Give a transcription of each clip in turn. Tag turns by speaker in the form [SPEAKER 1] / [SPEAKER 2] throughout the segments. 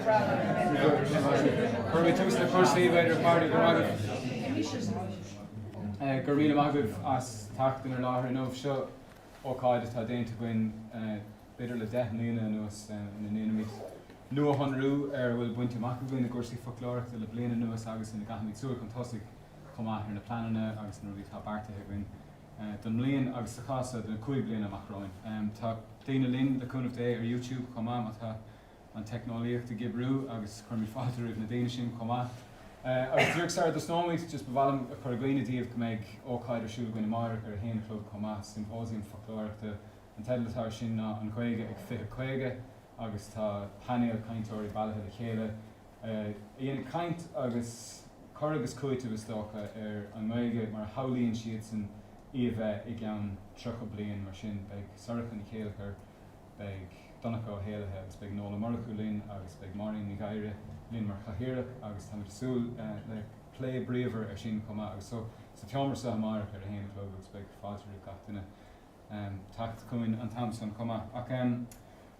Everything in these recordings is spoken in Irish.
[SPEAKER 1] Cuirfidh mé tús le cúrsaí, b'fhéidir, a chairde, go raibh maith agaibh. Go raibh míle maith agaibh as teacht inár láthair inniu. Seo ócáid atá déanta againn b'fhéidir le 10 mbliana anuas ina ndéanaimid nuashonrú ar a bhfuil bainte amach againn i gcúrsaí foclóireachta le bliain anuas agus ina gcaithfimid súil chun tosaigh chomh maith ar na pleananna agus na rudaí atá beartaithe againn don mbliain agus sa chás seo do na 5 bliana amach romhainn. Tá daoine linn, le cúnamh Dé, ar YouTube chomh maith má tá an teicneolaíocht ag oibriú agus cuirimid fáilte roimh na daoine sin chomh maith. Agus díreach sara dtosnóimid, just ba mhaith liom a chur i gcuimhne daoibh go mbeidh ócáid ar siúl againn amáireach ar a haon a chlog chomh maith, Symposium Foclóireachta. An teideal atá air sin ná An Ghaeilge ag 2050 agus tá painéal cainteoirí bailithe le chéile a dhéanfaidh caint agus cur agus cúiteamh, is dócha, ar an nGaeilge mar a shamhlaíonn siadsan í a bheith i gceann 30 bliain. Mar sin, beidh Sorcha Ní Chéilleachair, beidh Donncha Ó hÉallaithe agus beidh Noel Ó Murchú linn agus beidh Máirín Ní Ghadhra linn mar chathaoirleach agus táimid ag súil le plé bríomhar ar sin chomh maith. Agus so, sa tseomra seo amárach ar a haon a chlog agus beidh fáilte roimh gach duine. teacht chugainn an t-am san chomh maith. Ach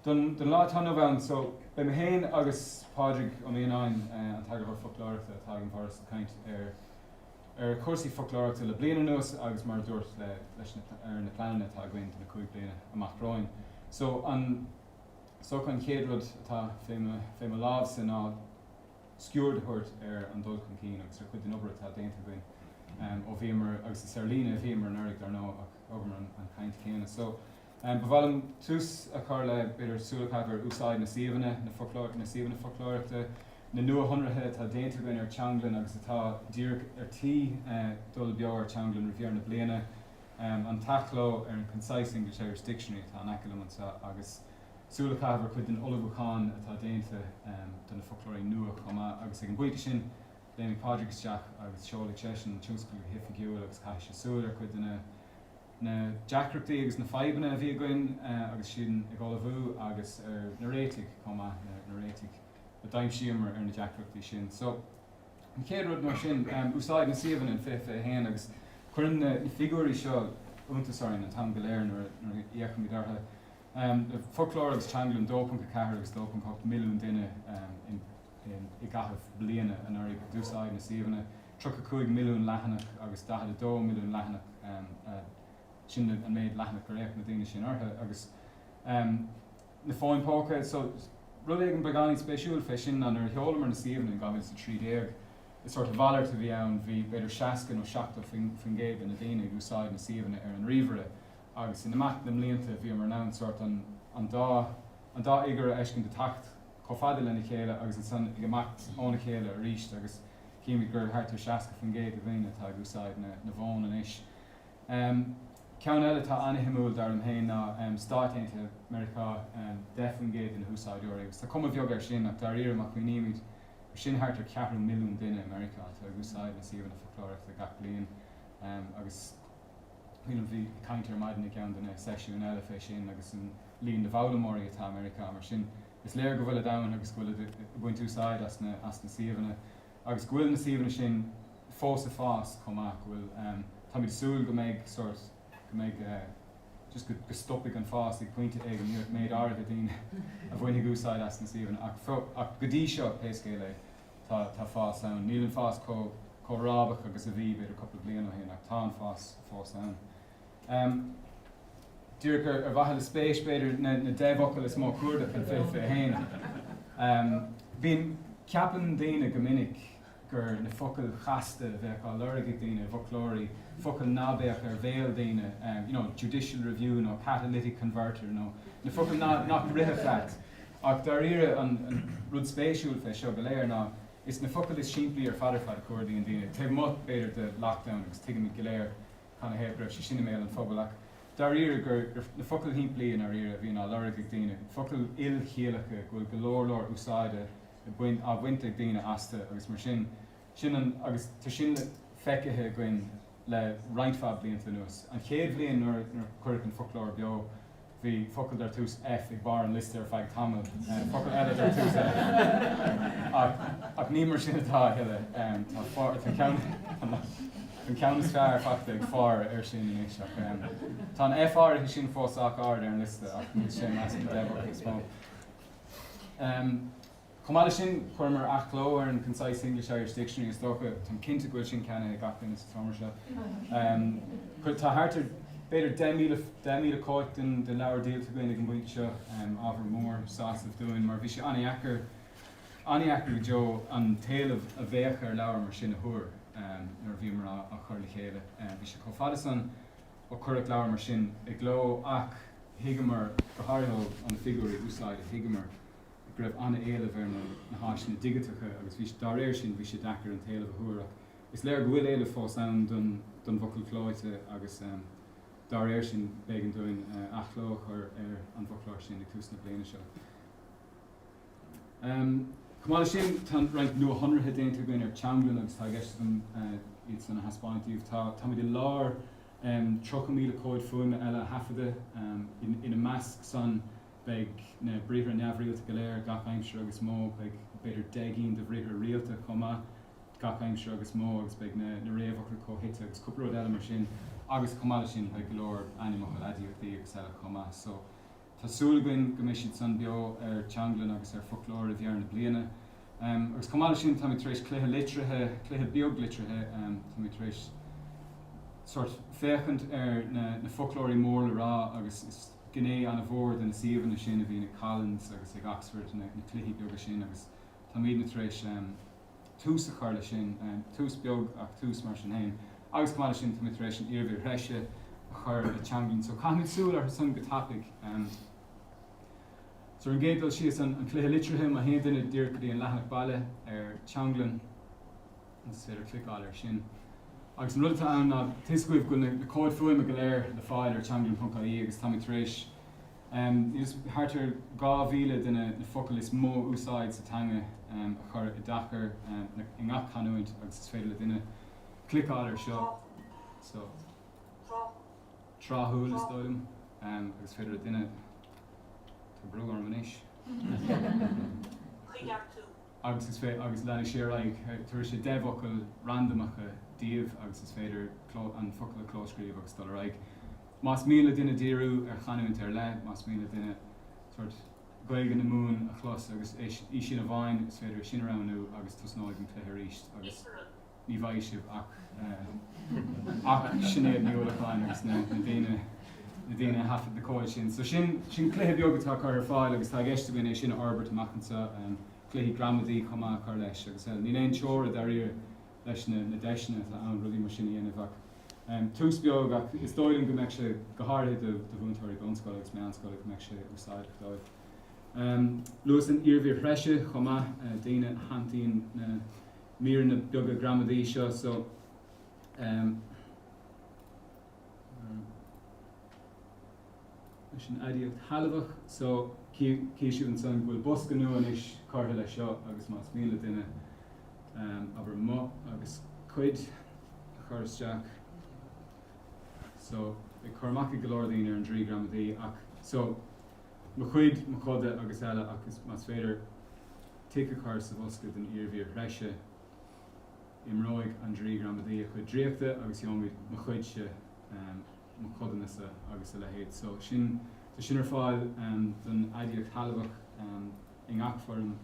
[SPEAKER 1] don lá atá inniu ann, so, beidh mé féin agus Pádraig Ó Mianáin, an t-eagarthóir foclóireachta atá ag an bhForas, ag caint ar ar chúrsaí foclóireachta le bliain anuas agus mar a dúirt le leis na ar na pleananna atá againn do na 5 bliana amach romhainn. So, an is dócha an chéad rud atá fé mo fé mo lámhsa ná sciuird a thabhairt ar an dul chun cinn agus ar chuid den obair atá déanta againn ó bhíomar, agus is ar líne a bhíomar anuraidh dar ndóigh ach thugamar an chaint chéanna. So, ba mhaith liom tús a chur le, b'fhéidir, súil a chaitheamh ar úsáid na suíomhanna, na foclóir, na suíomhanna foclóireachta, na nuashonruithe atá déanta againn ar Teanglann agus atá díreach ar tí dul beo ar Teanglann roimh dheireadh na bliana, an t-athchló ar an Concise English-Irish Dictionary atá in aice liom anseo agus súil a chaitheamh ar chuid den ullmhúchán atá déanta do na foclóirí nua chomh maith agus ag an bpointe sin léimfidh Pádraig isteach agus seolfaidh seisean an tionscal go hoifigiúil agus caithfidh sé súil ar chuid de na na deacrachtaí agus na fadhbanna a bhí againn agus sinn ag ullmhú agus ar na réitigh chomh maith, na réitigh a d'aimsíomar ar na deacrachtaí sin. So, an chéad rud mar sin, úsáid na suíomhanna in 2021 agus cuireann na figiúirí seo iontas orainn an t-am go léir nuair a fhéachaimid orthu. Foclóir agus Teanglann 2.4 agus 2.8 milliún duine i gcaitheamh bliana anuraidh a d'úsáid na suíomhanna, 35 milliún leathanach agus 42 milliún leathanach, sin an méid leathanach gur fhéach na daoine sin orthu. Agus na fóin póca, so rud éigin beagáinín spéisiúil fé sin ná nuair a sheolamar na suíomhanna in 2013, is sórt a mhalairt a bhí ann, bhí b'fhéidir 60 nó 70% de na daoine ag úsáid na suíomhanna ar an ríomhaire. agus in imeacht na mblianta bhíomar in ann sórt an an dá an dá fhigiúr a fheiscint ag teacht chomh fada lena chéile agus ansan ag imeacht óna chéile arís agus chímid gur thart ar 60% de dhaoine atá ag úsáid na na bhfón anois. Ceann eile atá an-shuimiúil dar liom féin ná Stáit Aontaithe Meiriceá, 10% de na húsáideoirí agus tá cuma bheag air sin ach dáiríre má chuimhnímid gur sin thart ar cheathrú milliún duine i Meiriceá atá ag úsáid na suíomhanna foclóireachta gach bliain agus Sílim bhí caint ar maidin i gceann de na seisiúin eile fé sin agus an líon na bhfoghlaimeoirí atá i Meiriceá. Mar sin, is léir go bhfuilid ann agus go bhfuilid ag baint úsáid as na as na suíomhanna agus go bhfuil na suíomhanna sin fós ag fás chomh maith, go bhfuil, táimid ag súil go mbeidh sórt, go mbeidh just go go stopfaidh an fás ag pointe éigin, ní méid áirithe daoine a bhainfidh úsáid as na suíomhanna ach ach go dtí seo, pé scéal é. Tá, tá fás ann. Níl an fás chomh, chomh rábach agus a bhí, b'fhéidir, cúpla bliain ó shin, ach tá an fás fós ann. Díreach ar, ar mhaithe le spéis, b'fhéidir, na, na 10 bhfocal is mó cuardach in 2021. Bíonn, ceapann daoine go minic gur na focail chasta a bheadh á lorg ag daoine i bhfoclóirí, focail ná beadh ar bhéal daoine, you know, judicial review nó catalytic converter nó na focail ná, nach rithfeadh leat. Ach dáiríre, an rud spéisiúil fé seo go léir ná is na focail is simplí ar fad ar fad a chuardaíonn daoine, taobh amuigh, b'fhéidir, de lockdown agus tuigimid go léir canathaobh go raibh sé sin i mbéal an phobail, ach dáiríre gur na focail shimplí i ndáiríre a bhíonn á lorg ag daoine, focail ilchiallacha go bhfuil go leor leor úsáide á baint ag daoine astu agus mar sin, sin an, agus tá sin feicthe againn le roinnt mhaith blianta anuas. An chéad bhliain nuair a cuireadh an foclóir beo, Bhí focal dar tús F ag barr an liosta ar feadh tamaill, focal eile dar tús F. Ach, ach ní mar sin atá a thuilleadh. Tá far, tá an ceann, an ceann is fearr faighte ag far air sin anois ach tá an F áirithe sin fós sách ard ar an liosta ach níl sé i measc na 10 bhfocal is mó. Chomh maith leis sin, chuireamar athchló ar an Concise English-Irish Dictionary, is dócha, táim cinnte go bhfuil sin ceannaithe ag gach duine sa seomra seo. Tá thart ar, b'fhéidir, 10,000, 10,000 cóip den leabhar díolta againn ag an bpointe seo, ábhar mór sásaimh dúinn mar bhí sé an-dheacair, an-dheacair go deo an t-éileamh a bheadh ar leabhar mar sin a thuar nuair a bhíomar á chur le chéile. Bhí sé chomh fada san ó cuireadh leabhar mar sin i gcló ach thuigeamar, go háirithe ó na figiúirí úsáide, thuigeamar go raibh an-éileamh ar na háiseanna digiteacha agus bhí, dá réir sin, bhí sé deacair an t-éileamh a thuar ach is léir go bhfuil éileamh fós ann don don bhfocal clóite agus dá réir sin b'éigean dúinn athchló a chur ar an bhfoclóir sin ag tús na bliana seo. Chomh maith leis sin, tá roinnt nuashonruithe déanta againn ar Teanglann agus tá i gceist agam iad san a thaispeáint daoibh. Tá, táimid i lár 30,000 comhad fuaime eile a thaifeadadh. Ina measc san beidh na briathra neamhrialta go léir, gach aimsir agus modh, beidh b'fhéidir 10 gcinn de bhriathra rialta chomh maith, gach aimsir agus modh, agus beidh na réamhfhocail comhshuite agus cúpla rud eile mar sin agus chomh maith leis sin beidh go leor ainmfhocail, aidiachtaí agus eile chomh maith. So. Tá súil againn go mbeidh siad san beo ar Teanglann agus ar Foclóir roimh dheireadh na bliana. Agus chomh maith leis sin, táimid tar éis cluiche litrithe, cluiche beag litrithe, táimid tar éis sórt féachaint ar na foclóirí mór le rá agus is gné an-mhór de na suíomhanna sin a bhíonn ag Collins agus ag Oxford, na cluichí beaga sin agus táimidne tar éis tús a chur leis sin, tús beag ach tús mar sin féin. Agus chomh maith leis sin, táimid tar éis an iarmhír threise a chur le Teanglann, so caithfimid súil orthu san go tapaidh. So ar an gcéad dul síos, an cluiche litrithe, má théann duine díreach go dtí an leathanach baile ar Teanglann, is féidir cliceáil air sin. Agus an rud atá ann ná, tá 'fhios agaibh go bhfuil na comhaid fuaime go léir le fáil ar teanglann.ie agus táimid tar éis Thart ar 2,000 de na focail is mó úsáid sa teanga a chur i dtacar i ngach canúint agus is féidir le duine cliceáil air seo so tráthúil is dóigh liom agus is féidir le duine tá brú orm anois.
[SPEAKER 2] Coigeartú.
[SPEAKER 1] Agus is féidir agus leanfaidh sé ar aghaidh tabharfaidh sé 10 bhfocal randamacha daoibh agus is féidir an focal a chlóscríobh agus dul ar aghaidh. Más mian le duine díriú ar chanúint ar leith, más mian le duine sórt Gaeilge na Mumhan a chlos agus í sin amháin, is féidir é sin a roghnú agus tosnóidh an cluiche arís agus ní bhfaighidh sibh ach ach Sinéad Ní Uallacháin agus na daoine na daoine a thaifead na comhaid sin. So sin sin cluiche beag atá curtha ar fáil agus tá i gceist againn é sin a fhorbairt amach anseo, cluichí gramadaí chomh maith a chur leis agus níl aon teora dáiríre leis na deiseanna atá ann rudaí mar sin a dhéanamh ach tús beag ach is dóigh liom go mbeidh sé, go háirithe do mhúinteoirí bunscoile agus meánscoile, go mbeidh sé úsáideach dóibh. Luas an iarmhír threise chomh maith, daoine a shantaíonn na míreanna beaga gramadaí seo so. Leis an aidiacht shealbhach so, chífidh sibh ansan go bhfuil bosca nua anois curtha leis seo agus más mian le duine, abair mo agus cuid a chur isteach so, beidh cur amach ag go leor daoine ar an draoi gramadaí ach so, mo chuid, mo choda agus eile ach is más féidir tic a chur sa bhosca don iarmhír threise, imreoidh an draoi gramadaí a chuid draíochta agus gheobhaimid mo chuidse. mo chodanna-sa agus a leithéid. So sin, tá sin ar fáil don aidiacht shealbhach i ngach foirm.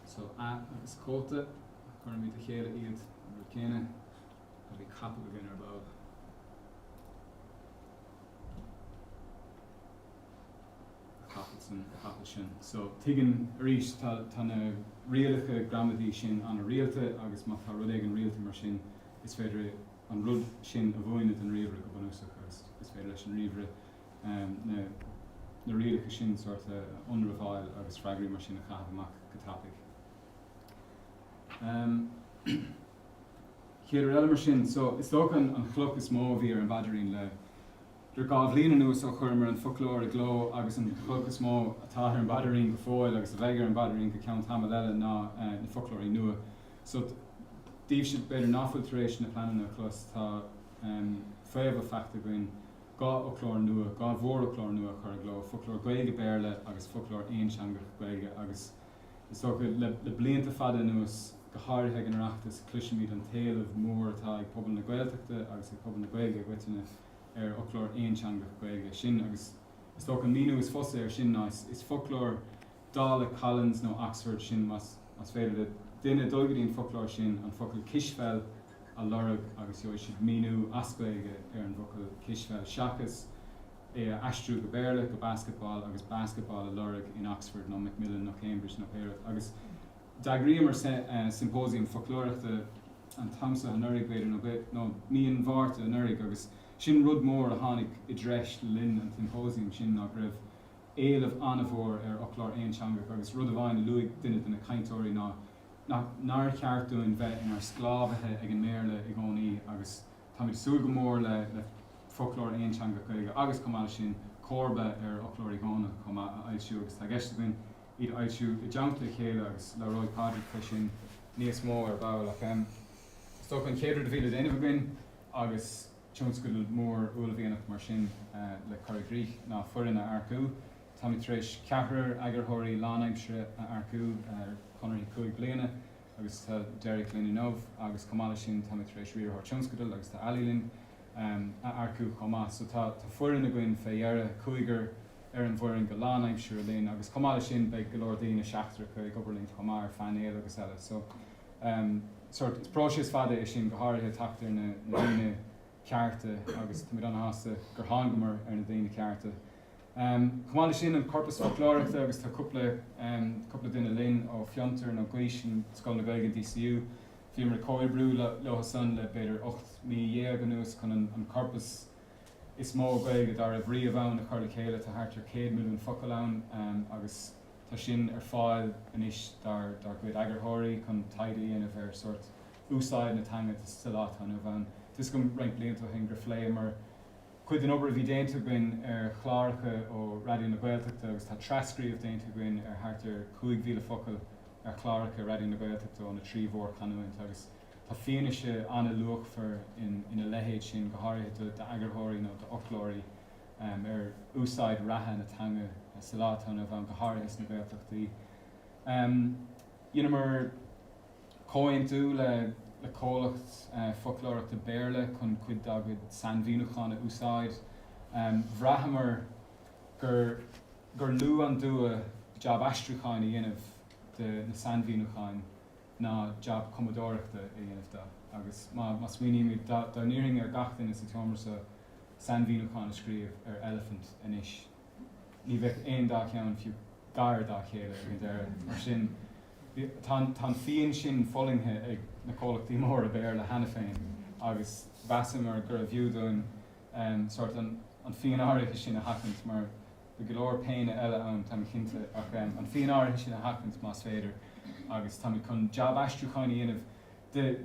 [SPEAKER 1] So a agus cóta, cuirimid le chéile iad, an rud céanna a bhí capall againn ar ball. A chapall san, a chapall sin. So tuigeann, arís, tá, tá na rialacha gramadaí sin an-rialta agus má tá rud éigin rialta mar sin, is féidir an rud sin a mhúineadh don ríomhaire go bunúsach agus is féidir leis an ríomhaire na na rialacha sin sórt a ionramháil agus freagraí mar sin a chaitheamh amach go tapaidh. Chéad rud eile mar sin, so is dócha an an chloch is mó a bhí ar an bpaidrín le idir 2 bhliain anuas ó chuireamar an foclóir i gcló agus an chloch is mó atá ar an bpaidrín go fóill agus a bheidh ar an bpaidrín go ceann tamall eile ná na foclóirí nua. So, daoibhse b'fhéidir ná fuil tar éis na pleananna a chlos, tá faomhadh faighte againn 2 fhoclóir nua, 2 mhórfhoclóir nua a chur i gcló, foclóir Gaeilge-Béarla agus foclóir aonteangach Gaeilge agus is dócha le le blianta fada anuas, go háirithe ag an Oireachtas, cloisimid an t-éileamh mór atá ag pobal na Gaeltachta agus ag pobal na Gaeilge i gcoitinne ar fhoclóir aonteangach Gaeilge. Sin agus is dócha an míniú is fusa air sin ná is foclóir. Dála Collins nó Oxford sin más féidir le duine dul go dtí an foclóir sin an focal cispheil a lorg agus gheobhaidh siad míniú as Gaeilge ar an bhfocal cispheil seachas é a aistriú go Béarla go basketball agus basketball a lorg in Oxford nó Macmillan nó Cambridge nó pé rud. Agus d'eagraíomar symposium foclóireachta an t-am seo anuraidh b'fhéidir nó mí an Mhárta anuraidh agus sin rud mór a tháinig i dtreis le linn an tsiompóisiam sin ná go raibh éileamh an-mhór ar fhoclóir aonteangach agus rud amháin a luaigh duine de na cainteoirí ná nár cheart dúinn bheith inár sclábhaithe ag an mBéarla i gcónaí agus táimid ag súil go mór le le foclóir aonteangach Gaeilge agus chomh maith leis sin comharba ar Fhoclóir Uí Dhónaill chomh maith a fhoilsiú agus tá i gceist againn iad a fhoilsiú i dteannta a chéile agus labhróidh Pádraig fé sin níos mó ar ball ach is dócha an chéad rud a bhí le déanamh againn agus tionscadal mór uaillmhianach mar sin le cur i gcrích ná foireann a earcú. Táimid tar éis ceathrar eagarthóirí lánaimseartha a earcú ar chonarthaí 5 bliana agus tá Derek linn inniu agus chomh maith leis sin táimid tar éis riarthóir tionscadail agus tá Ali linn a earcú chomh maith. So tá foireann againn fé dheireadh, cúigear ar an bhfoireann go lánaimseartha linn agus chomh maith leis sin beidh go leor daoine seachtracha ag obair linn chomh maith ar phainéil agus eile. So sórt, is próiseas fada é sin, go háirithe teacht ar na daoine cearta agus táimid an-shásta gur thángamar ar na daoine cearta. Chomh maith leis sin, an corpas foclóireachta agus tá cúpla, cúpla duine linn ó Fiontar nó Gaois in Scoil na Gaeilge in DCU. Bhíomar ag comhoibriú leo san le b'fhéidir 18 mí anuas chun an corpas is mó Gaeilge dá raibh riamh ann a chur le chéile. Tá thart ar 100 milliún focal ann agus Tá sin ar fáil anois dár gcuid eagarthóirí chun taighde a dhéanamh ar sórt úsáid na teanga sa lá atá inniu ann. Tá 'fhios agam roinnt blianta ó shin gur phléamar cuid den obair a bhí déanta againn ar chláracha ó Raidió na Gaeltachta agus tá trascríobh déanta againn ar thart ar 5,000 focal ar chláracha Raidió na Gaeltachta ó na trí mhórchanúint agus tá fianaise an-luachmhar ina leithéid sin, go háirithe d'eagarthóirí nó d'fhoclóirí. ar úsáid reatha na teanga sa lá atá inniu ann, go háirithe sna Gaeltachtaí. Dheineamar comhaontú le comhlacht foclóireachta Béarla chun cuid dá gcuid sainmhíniúchán a úsáid. Bhraitheamar gur gur lú an dua jab aistriúcháin a dhéanamh de na sainmhíniúcháin ná jab cumadóireachta a dhéanamh de. Agus má smaoinímid, dá n-iarrfainn ar gach duine sa tseomra seo sainmhíniúchán a scríobh ar elephant anois, ní bheadh aon dá cheann fiú gar dá chéile ag an deireadh. Mar sin, tá an phian sin fulaingthe ag na comhlachtaí móra Béarla cheana féin agus mheasamar gurbh fhiú dúinn sórt an phian áirithe sin a sheachaint mar beidh go leor péine eile ann, táim cinnte, ach an phian áirithe sin a sheachaint más féidir agus táimid chun jab aistriúcháin a dhéanamh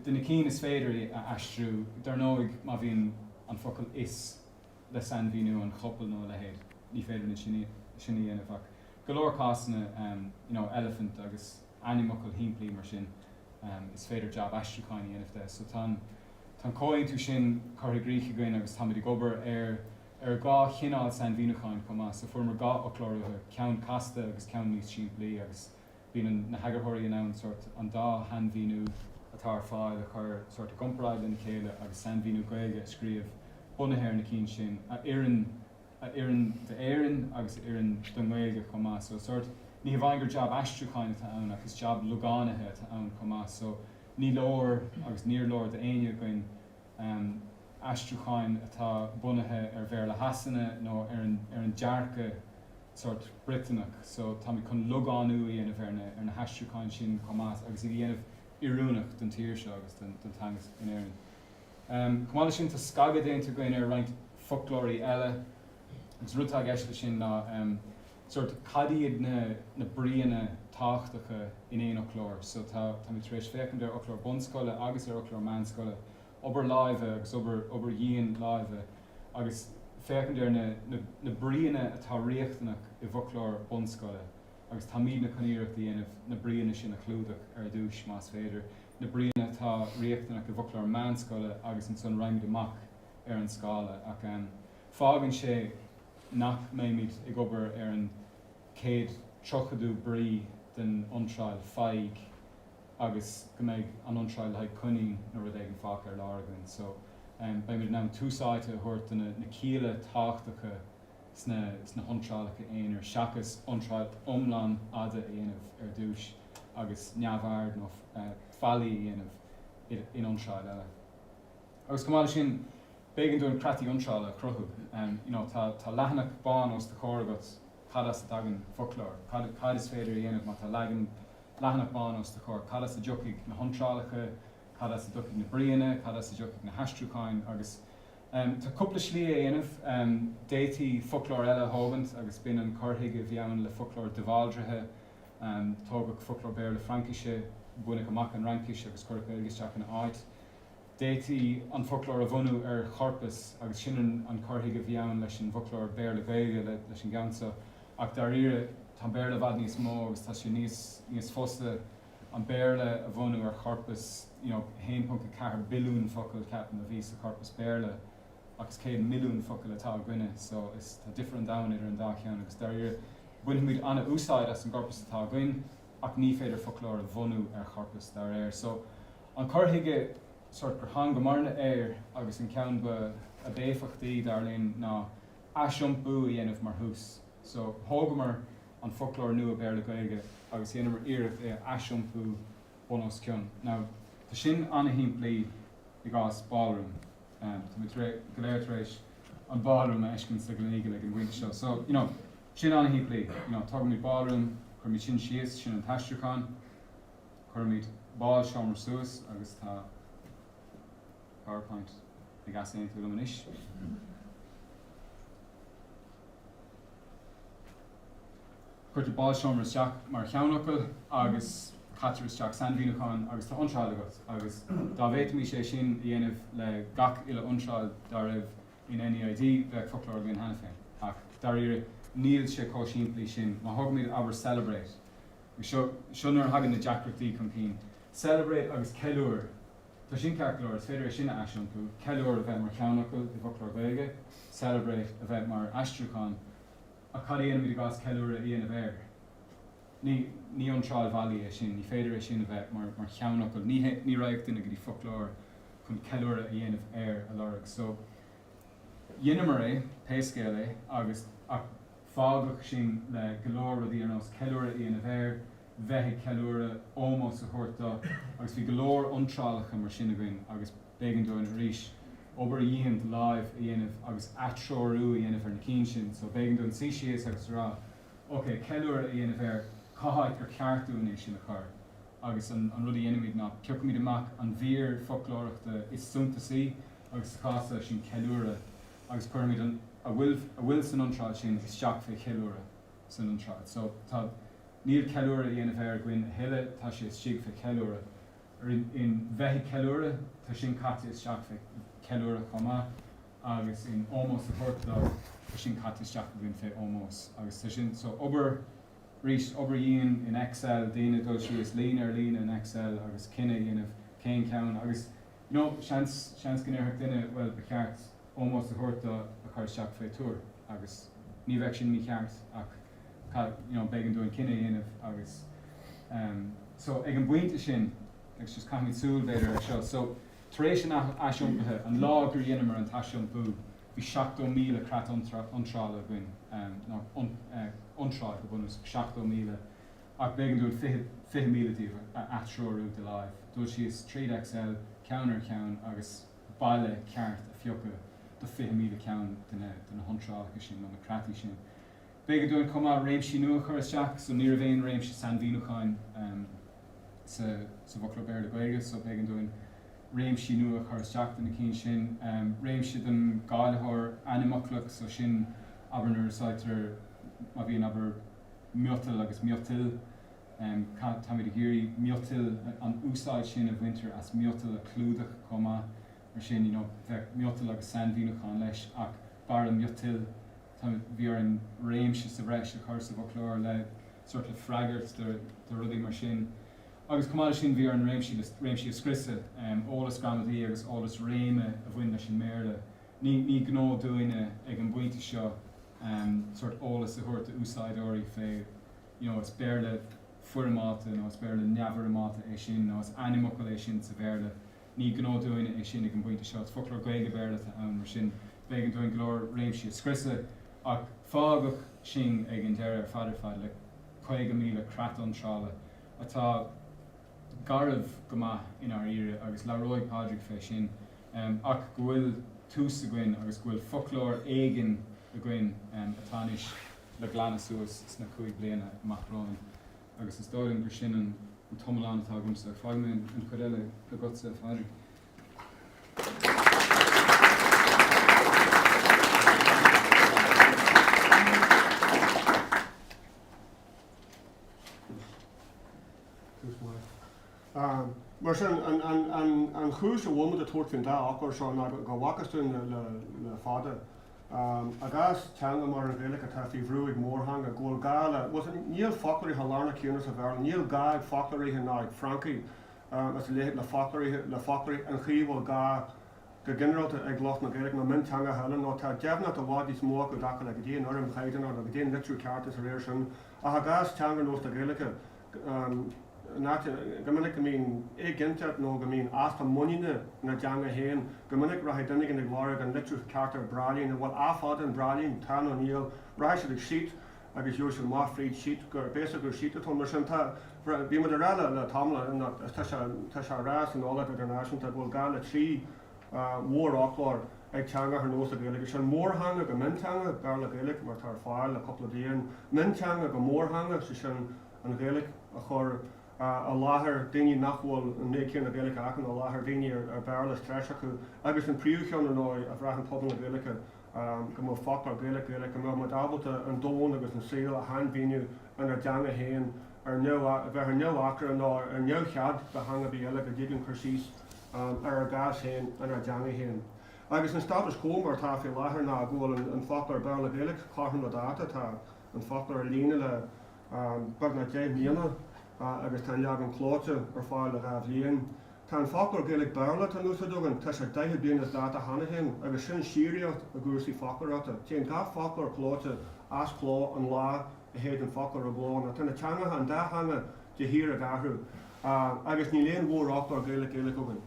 [SPEAKER 1] de na cinn is féidir a aistriú. Dar ndóigh, má bhíonn an focal 'is' le sainmhíniú an chopail nó a leithéid, ní féidir linn sin a dhéanamh ach go leor cásanna, you know, elephant agus ainmfhocail shimplí mar sin, is féidir jab aistriúcháin a dhéanamh de. So tá an tá an comhaontú sin curtha i gcrích againn agus táimid ag obair ar ar dhá chineál sainmhíniúcháin chomh maith. So fuaireamar dhá fhoclóir uathu, ceann casta agus ceann níos simplí agus Bíonn na heagarthóirí in ann sórt an dá shainmhíniú atá ar fáil a chur sórt i gcomparáid lena chéile agus sainmhíniú Gaeilge a scríobh bunaithe ar na cinn sin, a oireann a oireann d'Éirinn agus a oireann don nGaeilge chomh maith. So sórt, ní hamháin gur jab aistriúcháin atá ann ach is jab logánaithe atá ann chomh maith. So ní leor agus níor leor d'éinne againn aistriúcháin atá bunaithe ar Bhéarla Shasana nó ar an ar an dearcadh sórt Briotanach so táimid chun logánú a dhéanamh ar na ar na haistriúcháin sin chomh maith agus iad a dhéanamh oiriúnach don tír seo agus don don teanga in Éirinn. Chomh maith leis sin tá scagadh déanta againn ar roinnt foclóirí eile agus an rud atá i gceist leis sin ná sórt cad iad na na bríonna tábhachtacha in aon fhoclóir so tá táimid tar éis féachaint ar fhoclóir bunscoile agus ar fhoclóir meánscoile obair láimhe agus obair obair dhian láimhe agus féachaint ar na na bríonna atá riachtanach i bhfoclóir bunscoile agus táimidne chun iarracht a dhéanamh na bríonna sin a chlúdach ar dtús, más féidir, na bríonna atá riachtanach i bhfoclóir meánscoile agus ansan raghaimid amach ar an scála. Ach fágann sé nach mbeimid ag obair ar an chéad tríochadú brí den iontráil faigh agus go mbeidh an iontráil le haghaidh coinín nó rud éigin fágtha ar lár againn. So, beimid in ann tús áite a thabhairt do na cialla tábhachtacha sna sna hiontrálacha aonair seachas iontráil iomlán fhada a dhéanamh ar dtús agus neamhaird nó faillí a dhéanamh in iontráil eile. Agus chomh maith leis sin, b'éigean dúinn creataí iontrála a chruthú. You know, tá tá leathanach bán os do chomhair agat, cad as a dtagann foclóir? Cad cad is féidir a dhéanamh má tá leagan leathanach bán os do chomhair? Cad as a dtiocfaidh na hiontrálacha? Cad as a dtiocfaidh na bríonna? Cad as a dtiocfaidh na haistriúcháin? Agus tá cúpla slí a dhéanamh. D'fhéadfaí foclóir eile a thógaint agus b'in an cur chuige a bhí ann le foclóir de Bhaldraithe. Tógadh foclóir Béarla-Fraincise, baineadh amach an Fhraincis agus cuireadh Gaeilge isteach ina áit. D'fhéadfaí an foclóir a bhunú ar chorpas agus sin an cur chuige a bhí ann leis an bhfoclóir Béarla-Gaeilge, leis an gceann seo. Ach dáiríre, tá an Béarla i bhfad níos mó agus tá sé níos níos fusa an Béarla a bhunú ar chorpas, you know, 1.4 billiún focal, ceapaim, a bhí sa chorpas Béarla ach is 100 milliún focal atá againne so is, tá difear an domhain idir an dá cheann agus dáiríre, bainfimid an-úsáid as an gcorpas atá againn ach ní féidir foclóir a bhunú ar chorpas dá réir. So, an cur chuige sort gur thángamarna air agus an ceann ba, ab éifeachtaí, dar linn, ná aisiompú a dhéanamh mar thús. So, thógamar an foclóir nua Béarla-Gaeilge agus dheineamar iarracht é a aisiompú bun os cionn. Now, tá sin ana-shimplí i gcás ballroom. Tá muid go léir tar éis an ballroom a fheiscint sa Gleneagle ag an bpointe seo. So, you know, sin ana-shimplí. You know, tógaimid ballroom, cuirimid sin síos, sin an t-aistriúchán. Cuirimid bálseomra suas agus tá PowerPoint ag easaontú liom anois. Cuirtear bálseomra isteach mar cheannfhocal agus caitear isteach sainmhíniúchán agus tá iontráil agat agus dá bhféadfaimis é sin a dhéanamh le gach uile iontráil dá raibh in NEID bheadh foclóir againn cheana féin. Ach dáiríre níl sé chomh simplí sin. Má thógaimid abair celebrate, seo, seo nuair a thagann na deacrachtaí chun cinn. Celebrate agus ceiliúr. Tá sin ceart go leor, is féidir é sin a aisiompú, ceiliúr a bheith mar cheannfhocal i bhfoclóir Gaeilge, celebrate a bheith mar aistriúchán, ach cad a dhéanaimid i gcás ceiliúradh a dhéanamh air? Ní, ní iontráil bhailí é sin, ní féidir é sin a bheith mar, mar cheannfhocal, ní hé, ní raghadh duine go dtí foclóir chun ceiliúradh a dhéanamh air a lorg. So, dheineamar é, pé scéal é, agus, ach fágadh sinn le go leor rudaí ar nós ceiliúradh a dhéanamh air, bheith ag ceiliúradh, ómós a thabhairt do, agus bhí go leor iontrálacha mar sin againn agus b'éigean dúinn arís obair dhian de láimh a dhéanamh agus atreorú a dhéanamh ar na cinn sin. So b'éigean dúinn suí síos agus a rá, ok, ceiliúradh a dhéanamh air, cá háit gur cheart dúinn é sin a chur? Agus an rud a dhéanaimid ná piocaimid amach an mhír foclóireachta is suntasaí agus sa chás seo sin ceiliúradh agus cuirimid an, a bhfuil, a bhfuil san iontráil sin isteach fé cheiliúradh san iontráil. So tá. Níl ceiliúradh a dhéanamh air againn a thuilleadh, tá sé istigh fé cheiliúradh. In bheith ag ceiliúradh, tá sin caite isteach fé cheiliúradh chomh maith, agus in ómós a thabhairt do, tá sin caite isteach againn fé ómós. Agus tá sin, so obair, arís, obair dhian in Excel, daoine ag dul síos líne ar líne in Excel agus cinneadh a dhéanamh cén ceann, agus, you know, seans, seans go ndéarfadh duine, bhuel, ba cheart ómós a thabhairt do a chur isteach fé tabhair, agus ní bheadh sin mícheart ach, you know, b'éigean dúinn cinneadh a dhéanamh agus ehm so ag an bpointe sin agus just caithfimid súil b'fhéidir ar seo so tar éis an aisiompaithe, an lá gur dheineamar an t-aisiompú bhí 70,000 creat iontrála againn ehm nó iontráil go bunúsach 70,000 ach b'éigean dúinn 20,000 díobh a atreorú de láimh, dul síos tríd Excel ceann ar cheann agus baile ceart a phiocadh do 20,000 ceann de na hiontrálacha sin nó na creataí sin. B'éigean dúinn chomh maith réimsí nua a chur isteach, so ní raibh aon réimse sainmhíniúcháin sa sa bhfoclóir Béarla-Gaeilge, so b'éigean dúinn réimsí nua a chur isteach do na cinn sin. Réimse don gcáilitheoir ainmfhoclach, so sin abair nuair a úsáidtear, má bhíonn abair miotal agus miotail, táimid ag iarraidh miotail, an úsáid sin a bhaintear as miotal a chlúdach chomh maith, mar sin you know bheadh miotal agus sainmhíniúchán leis ach barra miotail, Tá, bhí orainn réimse sa bhreis a chur sa bhfoclóir le sort le freagairt do do rudaí mar sin. Agus chomh maith leis sin bhí orainn réimsí le réimsí a scriosadh, eolas gramadaí agus eolas réime a bhain leis an mBéarla. Ní ní gnó dúinne ag an bpointe seo sort eolas a thabhairt d'úsáideoirí fé you know is Béarla foirmeálta nó is Béarla neamhfhoirmeálta é sin nó is ainmfhocal é sin sa Bhéarla. Ní gnó dúinne é sin ag an bpointe seo. Is foclóir Gaeilge-Béarla atá ann, mar sin b'éigean dúinn go leor réimsí a scriosadh. Ach fágadh sinn ag an deireadh ar fad ar fad le 50,000 creat iontrála atá garbh go maith i ndáiríre agus labhróidh Pádraig fé sin, ach go bhfuil tús againn agus go bhfuil foclóir éigin againn atá anois le glanadh suas sna 5 bliana amach romhainn. Agus is dóigh liom gur sin an t-iomlán atá agamsa. Fágfaidh mé an chuid eile agatsa, a Phádraig.
[SPEAKER 2] Tús maith. Mar sin, an chúis a bhfuil muid ag tabhairt faoin dá fhoclóir seo ná go bhfacthas dúinn le fada, i gcás teanga mar an Ghaeilge atá faoi bhrú ag mórtheanga, go bhfuil gá le, bhuel, níl foclóirithe lárnach céanna sa Bhéarla, níl gá ag foclóirithe ná ag Francaigh is a leithéid le foclóirithe, le foclóirí an chaoi a bhfuil gá go ginearálta ag lucht na Gaeilge nó mionteangacha eile nó tá deimhneacht i bhfad níos mó acu i dtaca le goidé an fhoirm chaighdeánach nó goidé an litriú ceart is a réir sin ach i gcás teanga ar nós na Gaeilge in áit go minic go mbíonn éiginnteacht nó go mbíonn easpa muiníne ina dteanga féin go minic rachaidh duine éigin ag lorg an litriú ceart ar braillín an bhfuil a fada in braillín tá nó níl rachaidh siad ag sheet agus gheobhaidh siad amach fríd sheet gur basic gur sheet atá ann mar sin tá bhí muid ag rá le le tamall nó tá sé tá sé á rá san eolaíocht idirnáisiúnta go bhfuil gá le 3 mhórfhoclóir ag teanga ar nós na Gaeilge. Sin mórtheanga go mionteanga, Béarla Gaeilge mar atá ar fáil le cúpla bliain, mionteanga go mórtheanga, sé sin an Ghaeilge a chur i láthair daoine nach bhfuil an méid céanna Gaeilge acu nó i láthair daoine ar Béarla is treise acu agus an príomhcheann ar ndóigh a bhraitheann pobal na Gaeilge go mbeadh foclóir Gaeilge-Gaeilge, go mbeadh muid ábalta an domhan agus an saol a shainmhíniú inár dteanga féin, ar neamh, bheith ar neamhacra nó ar neamhchead do theanga ar bith eile go dtig linn cur síos ar ár gcás féin inár dteanga féin. Agus an status quo mar atá faoi láthair ná go bhfuil an foclóir Béarla-Gaeilge cothrom le dáta, tá an foclóir ar líne le beagnach 10 mbliana agus tá an leagan clóite ar fáil le 2 bhliain. Tá an foclóir Gaeilge-Béarla atá in úsáid againn, tá sé 40 bliain as dáta cheana féin agus sin síoraíocht i gcúrsaí foclóireachta. Téann gach foclóir clóite as cló an lá a théid an foclóir i gcló nó tá na teangacha, an dá theanga, de shíor ag athrú agus níl aon mhórfhoclóir Gaeilge-Gaeilge againn.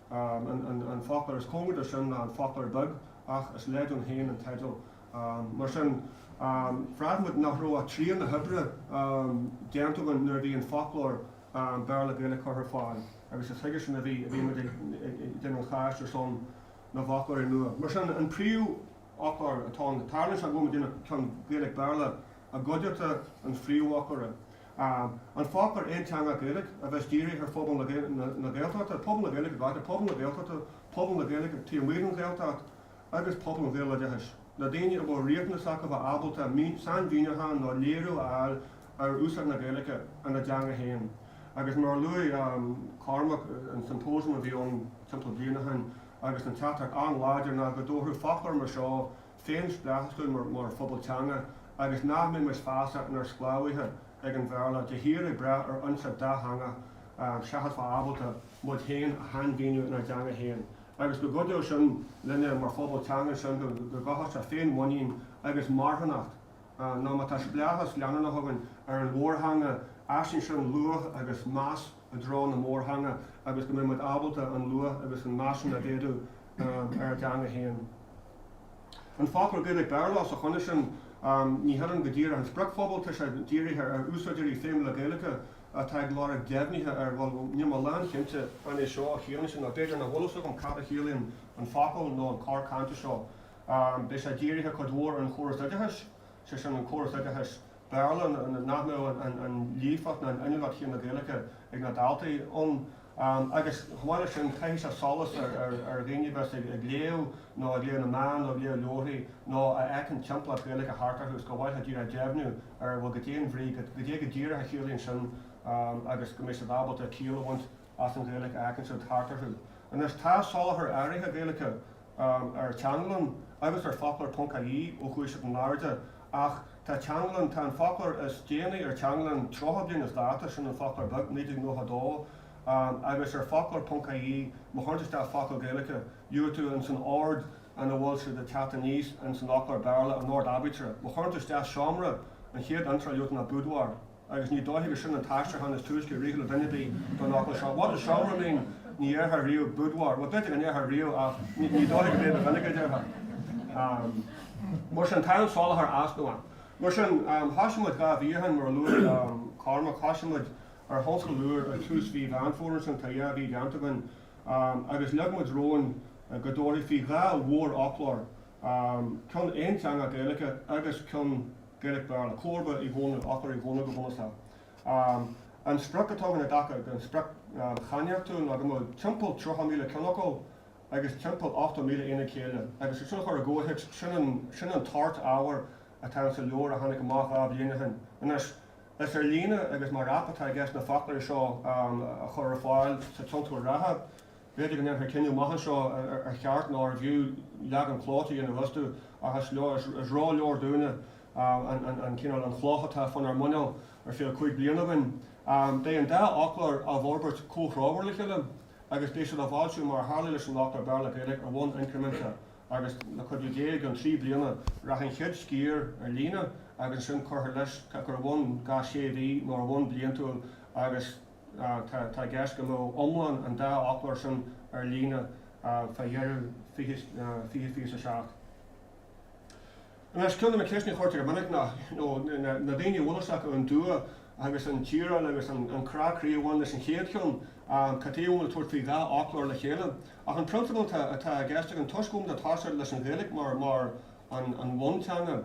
[SPEAKER 2] An foclóir is cóngaraí dó sin ná an Foclóir Beag ach is leid ann féin an teideal. Mar sin, bhraith muid nach raibh ach trian na hoibre déanta againn nuair a bhí an foclóir Béarla-Gaeilge curtha ar fáil agus is chuige sin a bhí a bhí muid ag déanamh an cháis ar son na bhfoclóirí nua. Mar sin, an príomhfhoclóir atá ann, tarlaíonn sé go bhfuil muid ag déanamh ceann Gaeilge-Béarla i gcuideachta an phríomhfhoclóra. An foclóir aonteangach Gaeilge a bheas dírithe ar phobal na Gaeltachta, pobal na Gaeilge i gcoitinne, pobal na Gaeltachta, pobal na Gaeilge taobh amuigh den Ghaeltacht agus pobal an Ghaeloideachais, na daoine a bhfuil riachtanas acu bheith ábalta sainmhíniúchán nó léiriú a fháil ar úsáid na Gaeilge ina dteanga féin. Agus mar a luaigh Cormac, an symposium a bhí ann timpeall bliain ó shin agus an teachtaireacht an-láidir ná go dtabharfadh foclóir mar seo féinspleáchas dúinn mar phobal teanga agus nach mbeimis feasta inár sclábhaithe ag an Bhéarla, de shíor ag brath ar fhoinse dátheangach seachas bheith ábalta muid féin a shainmhíniú inár dteanga féin. Agus go gcuideodh sin linne mar phobal teanga ansin go gcothódh sé féinmhuinín agus marthanacht nó má tá spleáchas leanúnach againn ar an mhórtheanga, aistríonn sin luach agus meas i dtreo na mórtheanga agus go mbeidh muid ábalta an luach agus an meas sin a mhéadú ar ár dteanga féin. An foclóir Gaeilge-Béarla, os a choinne sin, ní hionann go díreach an spriocphobal, tá sé dírithe ar úsáideoirí feidhmiúla Gaeilge atá ag lorg deimhnithe ar, bhuel, níl mé lánchinnte an é seo a chiallaíonn sé nó b'fhéidir nach bhfuil fhios agam cad a chiallaíonn an focal nó an cor cainte seo. Beidh sé dírithe cuid mhór ar an chóras oideachais, sé sin an córas oideachais Béarla, nach mbeadh an líofacht ná an inniúlacht chéanna Gaeilge ag na daltaí ann. Agus chomh maith leis sin, caithfidh sé solas ar dhaoine a bheas ag léamh nó ag léamh na meán nó ag léamh leabharthaí nó a fheiceann timpeallacht Ghaeilge thart orthu is go bhfaighfeá díreach deimhniú ar bhuel goidé an bhrí, goidé go díreach a chiallaíonn sin agus go mbeidh siad ábalta ciall a bhaint as an Ghaeilge a fheiceann siad thart orthu. Anois tá soláthar áirithe Gaeilge ar Teanglann agus ar Foclóir ponc ie ó chuaigh siad in airde ach tá Teanglann, tá an foclóir is déanaí ar Teanglann 30 bliain as dáta, sin an Foclóir Beag, 1992, agus ar Foclóir ponc ie má chuireann tú isteach focal Gaeilge gheobhaidh tú ins an ord ina bhfuil siad ag teacht aníos ins an fhoclóir Béarla, an ord aibítre. Má chuireann tú isteach seomra, an chéad iontráil a gheobhaidh tú ná boudoir. Agus ní dóiche gur sin an t-aistriúchán is túisce a rith le duine ar bith don fhocal seo. What does seomra mean? Ní dhéarfá riamh boudoir. Bhuel, b'fhéidir go ndéarfá riamh ach ní dóiche go mbeidh ba mhinic a déarfá. Mar sin, tá an soláthar easnamhach. Mar sin, thosaigh muid 2 mhí ó shin, mar a luaigh Cormac, thosaigh muid ar thionscadal úr ag tús mhí Mheán Fómhair ansin, tá 2 mhí déanta againn, agus leag muid romhainn go dtabharfaí faoi dhá mhórfhoclóir, ceann aonteangach Gaeilge agus ceann Gaeilge-Béarla, comharba Uí Dhónaill, Fhoclóir Uí Dhónaill go bunúsach. An sprioc atá againn i dtaca den sprioc chainníochtúil ná go mbeadh timpeall 30,000 ceannfhocal agus timpeall 80,000 aonad céille, agus é sin a chur i gcomhthéacs, sin an, sin an toirt ábhair atá insa leabhar a tháinig amach 2 bhliain ó shin. Anois, is ar líne agus mar aip atá i gceist na foclóirí seo a chur ar fáil sa tionscadal reatha. B'fhéidir go ndéanfar cinneadh amach anseo ar cheart nó arbh fhiú leagan clóite a dhéanamh astu ach is is ró-leor dúinne an cineál, an chloch atá faoinár muineál ar feadh 5 bliana againn. Beidh an dá fhoclóir á bhforbairt comhthreomhar le chéile agus beidh siad á bhfoilsiú mar a tharla leis an fhoclóir Béarla-Gaeilge ar bhonn incriminteach agus le cuidiú Dé i gceann 3 bliana rachaidh an chéad sciar ar líne agus ansin cuirfear leis ar bhonn gach sé mhí nó ar bhonn bliantúil agus Tá i gceist go mbeadh iomlán an dá fhoclóir sin ar líne fá dheireadh 2027. Anois, ceann de na ceisteanna a chuirtear go minic ná, na daoine a bhfuil fhios acu an dua agus an tiaráil agus an crá croí a bhain leis an chéad cheann, cad chuige a bhfuil muid ag tabhairt faoi dhá fhoclóir le chéile? Ach an prionsabal atá i gceist againn, toisc go bhfuil muid ag toiseacht leis an Ghaeilge mar an bhunteanga,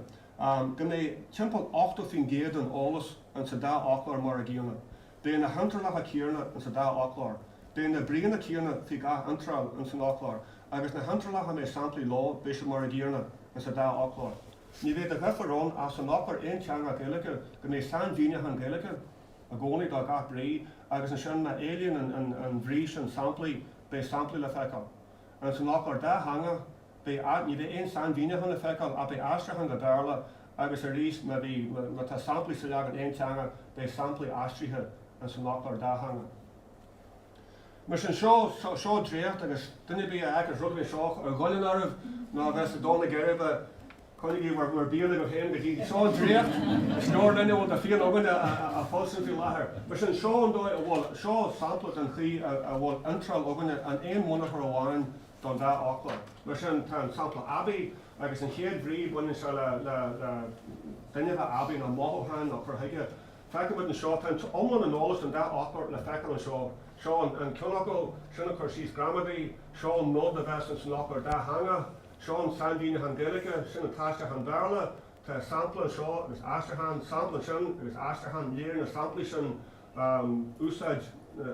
[SPEAKER 2] go mbeidh timpeall 80% den eolas insa dá fhoclóir mar a gcéanna. Beidh na hiontrálacha céanna insa dá fhoclóir. Beidh na bríonna céanna faoi gach iontráil insan fhoclóir, agus na hiontrálacha a mbeidh samplaí leo, beidh siad mar a gcéanna insa dá fhoclóir. Ní bheidh de dhifear ann ach san fhoclóir aonteangach Gaeilge go mbeidh sainmhíniúchán Gaeilge i gcónaí do gach brí, agus ansin má éilíonn an bhrí sin samplaí, beidh samplaí le feiceáil. Insan fhoclóir dátheangach, Beidh, ní bheidh aon sainmhíniúchán le feiceáil ach beidh aistriúchán go Béarla agus arís má bhí, má tá samplaí sa leagan aonteanga beidh samplaí aistrithe ins an fhoclóir dátheangach. Mar sin, seo, seo dréacht agus duine ar bith a fheiceas rud éigin seo a ghoilleann oraibh nó a bheas ag dó na geirbe, coinnigí bhur, bhur bpian agaibh féin go dtí, seo an dréacht, is leor linne a bhfuil de phian againne a foilsiú faoi láthair. Mar sin, seo an dóigh a bhfuil, seo sampla den chaoi a bhfuil iontráil againne in aon bhunachar amháin don dá fhoclóir. Mar sin, tá an sampla aibí, agus an chéad bhrí, baineann sé le, le, le duine a bheith aibí nó mothúcháin nó cur chuige. Feicimid anseo, tá an t-iomlán an eolais don dá fhoclóir le feiceáil anseo. Seo an, an ceannfhocal, sin an cur síos gramadaí, seo an nod a bheas ins an fhoclóir dátheangach, seo an sainmhíniúchán Gaeilge, sin an t-aistriúchán Béarla, tá sampla anseo agus aistriúchán, sampla ansin agus aistriúchán, léiríonn na samplaí sin úsáid,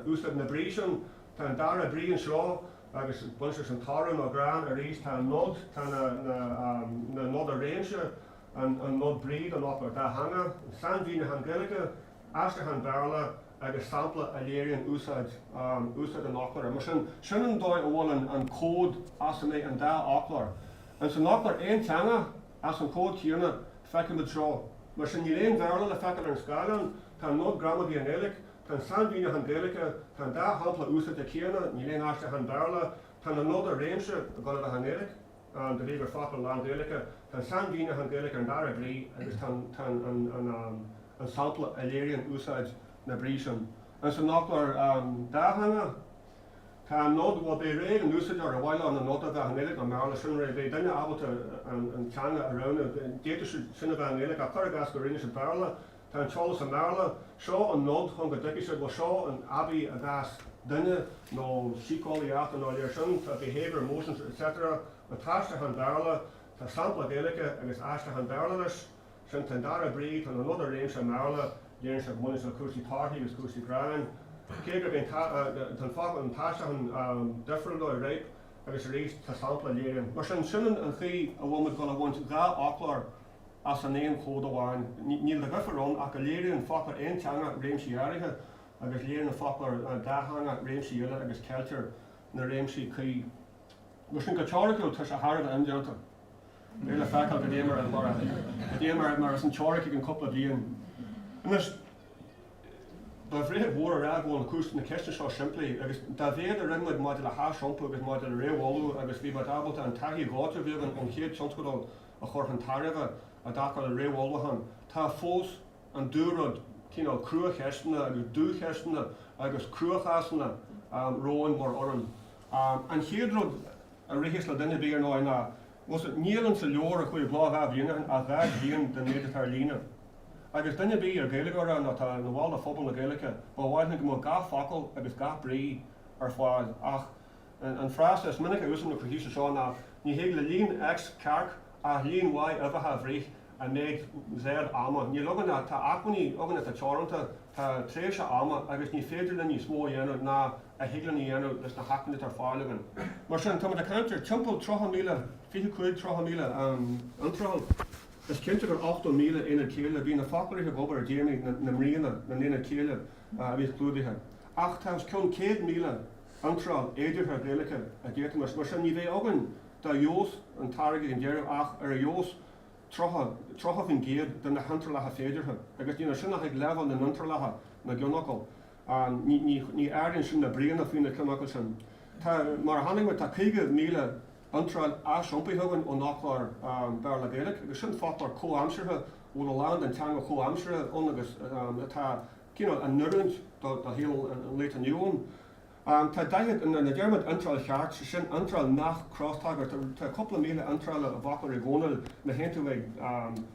[SPEAKER 2] úsáid na brí sin. Tá an dara brí anseo agus baineann sé leis an toradh nó grán arís. Tá an nod, tá na, na, na noda réimse, an, an nod brí don fhoclóir dátheangach, an sainmhíniúchán Gaeilge, aistriúchán Béarla agus sampla a léiríonn úsáid, úsáid an fhoclóra. Mar sin, sin an dóigh a bhfuil an, an cód as a mbeidh an dá fhoclóir. Ins an fhoclóir aonteangach, as an chód céanna, feicimid seo. Mar sin, níl aon Bhéarla le feiceáil ar an scáileán, tá an nod gramadaí i nGaeilge, Tá an sainmhíniúchán Gaeilge, tá an dá shampla úsáide céanna, níl aon aistriúchán Béarla, tá na noda réimse ag dul a bheith i nGaeilge, de bhrí gur foclóir lán-Ghaeilge, tá an sainmhíniúchán Gaeilge ar an dara brí agus tá an an sampla a léiríonn úsáid na brí sin. Ins an fhoclóir dátheangach, tá an nod, bhuel beidh rogha ag an úsáideoir ar mhaith leo na noda a bheith i nGaeilge nó i mBéarla, sin rogha, beidh duine ábalta an teanga a roghnú, d'fhéadfadh siad sin a bheith i nGaeilge ach cuir i gcás go roghnaíonn siad Béarla, Tá an t-eolas i mBéarla. Seo an nod chun go dtuigfidh siad, bhuel seo an aibí i gcás duine nó síceolaíochta nó a leithéid sin, tá behaviour, emotions etc. An t-aistriúchán Béarla, tá sampla Gaeilge agus aistriúchán Béarla leis. Sin tá an dara brí, tá na noda réimse i mBéarla, léiríonn sé go mbaineann sé le cúrsaí torthaí agus cúrsaí gráin. Cé gurb é an focal, an t-aistriúchán difriúil dóibh, ripe, agus arís tá sampla a léiríonn. Mar sin, sin an chaoi a bhfuil muid ag dul a bhaint dhá fhoclóir as an aon chód amháin. Níl de dhifear ann ach go léiríonn foclóir aonteangach réimsí áirithe agus léiríonn an foclóir dátheangach réimsí eile agus ceiltear na réimsí cuí. Mar sin, go teoiriciúil, tá sé thar a bheith indéanta. Beidh le feiceáil cad é mar cad é mar is an teoiric i gceann cúpla bliain. Anois, ba bhréag mhór a rá go bhfuil na cúis na ceisteanna seo simplí agus dá mhéad a rinne muid maidir le haisiompú agus maidir le réamhullmhú agus bhí muid ábalta an taithí dhóite a bhí againn ón chéad tionscadal a chur chun tairbhe i dtaca le réamhullmhúchán. Tá fós an dúrud cineál cruacheisteanna agus dúcheisteanna agus cruachásanna romhainn mar fhoireann. An chéad rud a ritheas le duine ar bith ar ndóigh ná. Bhuel, níl insa leabhar a chuaigh i gcló 2 bhliain ó shin ach 2 thrian den méid atá ar líne. Agus duine ar bith ar Gaeilgeoir é nó atá ina bhall de phobal na Gaeilge, ba mhaith linn go mbeadh gach focal agus gach brí ar fáil. Ach an frása is minic a úsáidim le cur síos air seo ná ní thig le líon X cearc ach líon Y uibheacha a bhruith i méid Z ama. Níl againn ach, tá acmhainní againn atá teoranta, tá tréimhse ama agus ní féidir linn níos mó a dhéanamh ná a thig linn a dhéanamh leis na hacmhainní atá ar fáil againn. Mar sin, táimid ag caint ar timpeall 30,000, 25, 30,000 iontráil. Is cinnte gur 80,000 aonad céille, bhí na foclóirithe ag obair i dtéarmaí na mbríonna, na n-aonad céille a bhíos clúdaithe. Ach tá os cionn 100,000 iontráil fhéideartha Ghaeilge a d'fhéadfaimis. Mar sin, ní bheidh againn dá fheabhas an táirge ag an deireadh ach ar a fheabhas 30, 30% de na hiontrálacha féideartha. Agus níl ansin ach ag leibhéal na n-iontrálacha, na gceannfhocal. Ní, ní áiríonn sin na bríonna faoi na ceannfhocail sin. Tá, mar a chonaic muid, tá 50,000 iontráil aisiompaithe againn ón fhoclóir Béarla-Gaeilge, agus sin foclóir comhaimseartha a bhfuil a lán den teanga chomhaimseartha ann agus atá cineál in oiriúint do shaol an lae atá inniu ann. Tá 40, nuair a deir muid iontráil cheart, sé sin iontráil nach crostagairt, tá cúpla 1,000 iontráil i bhfoclóir Uí Dhónaill, má théann tú ag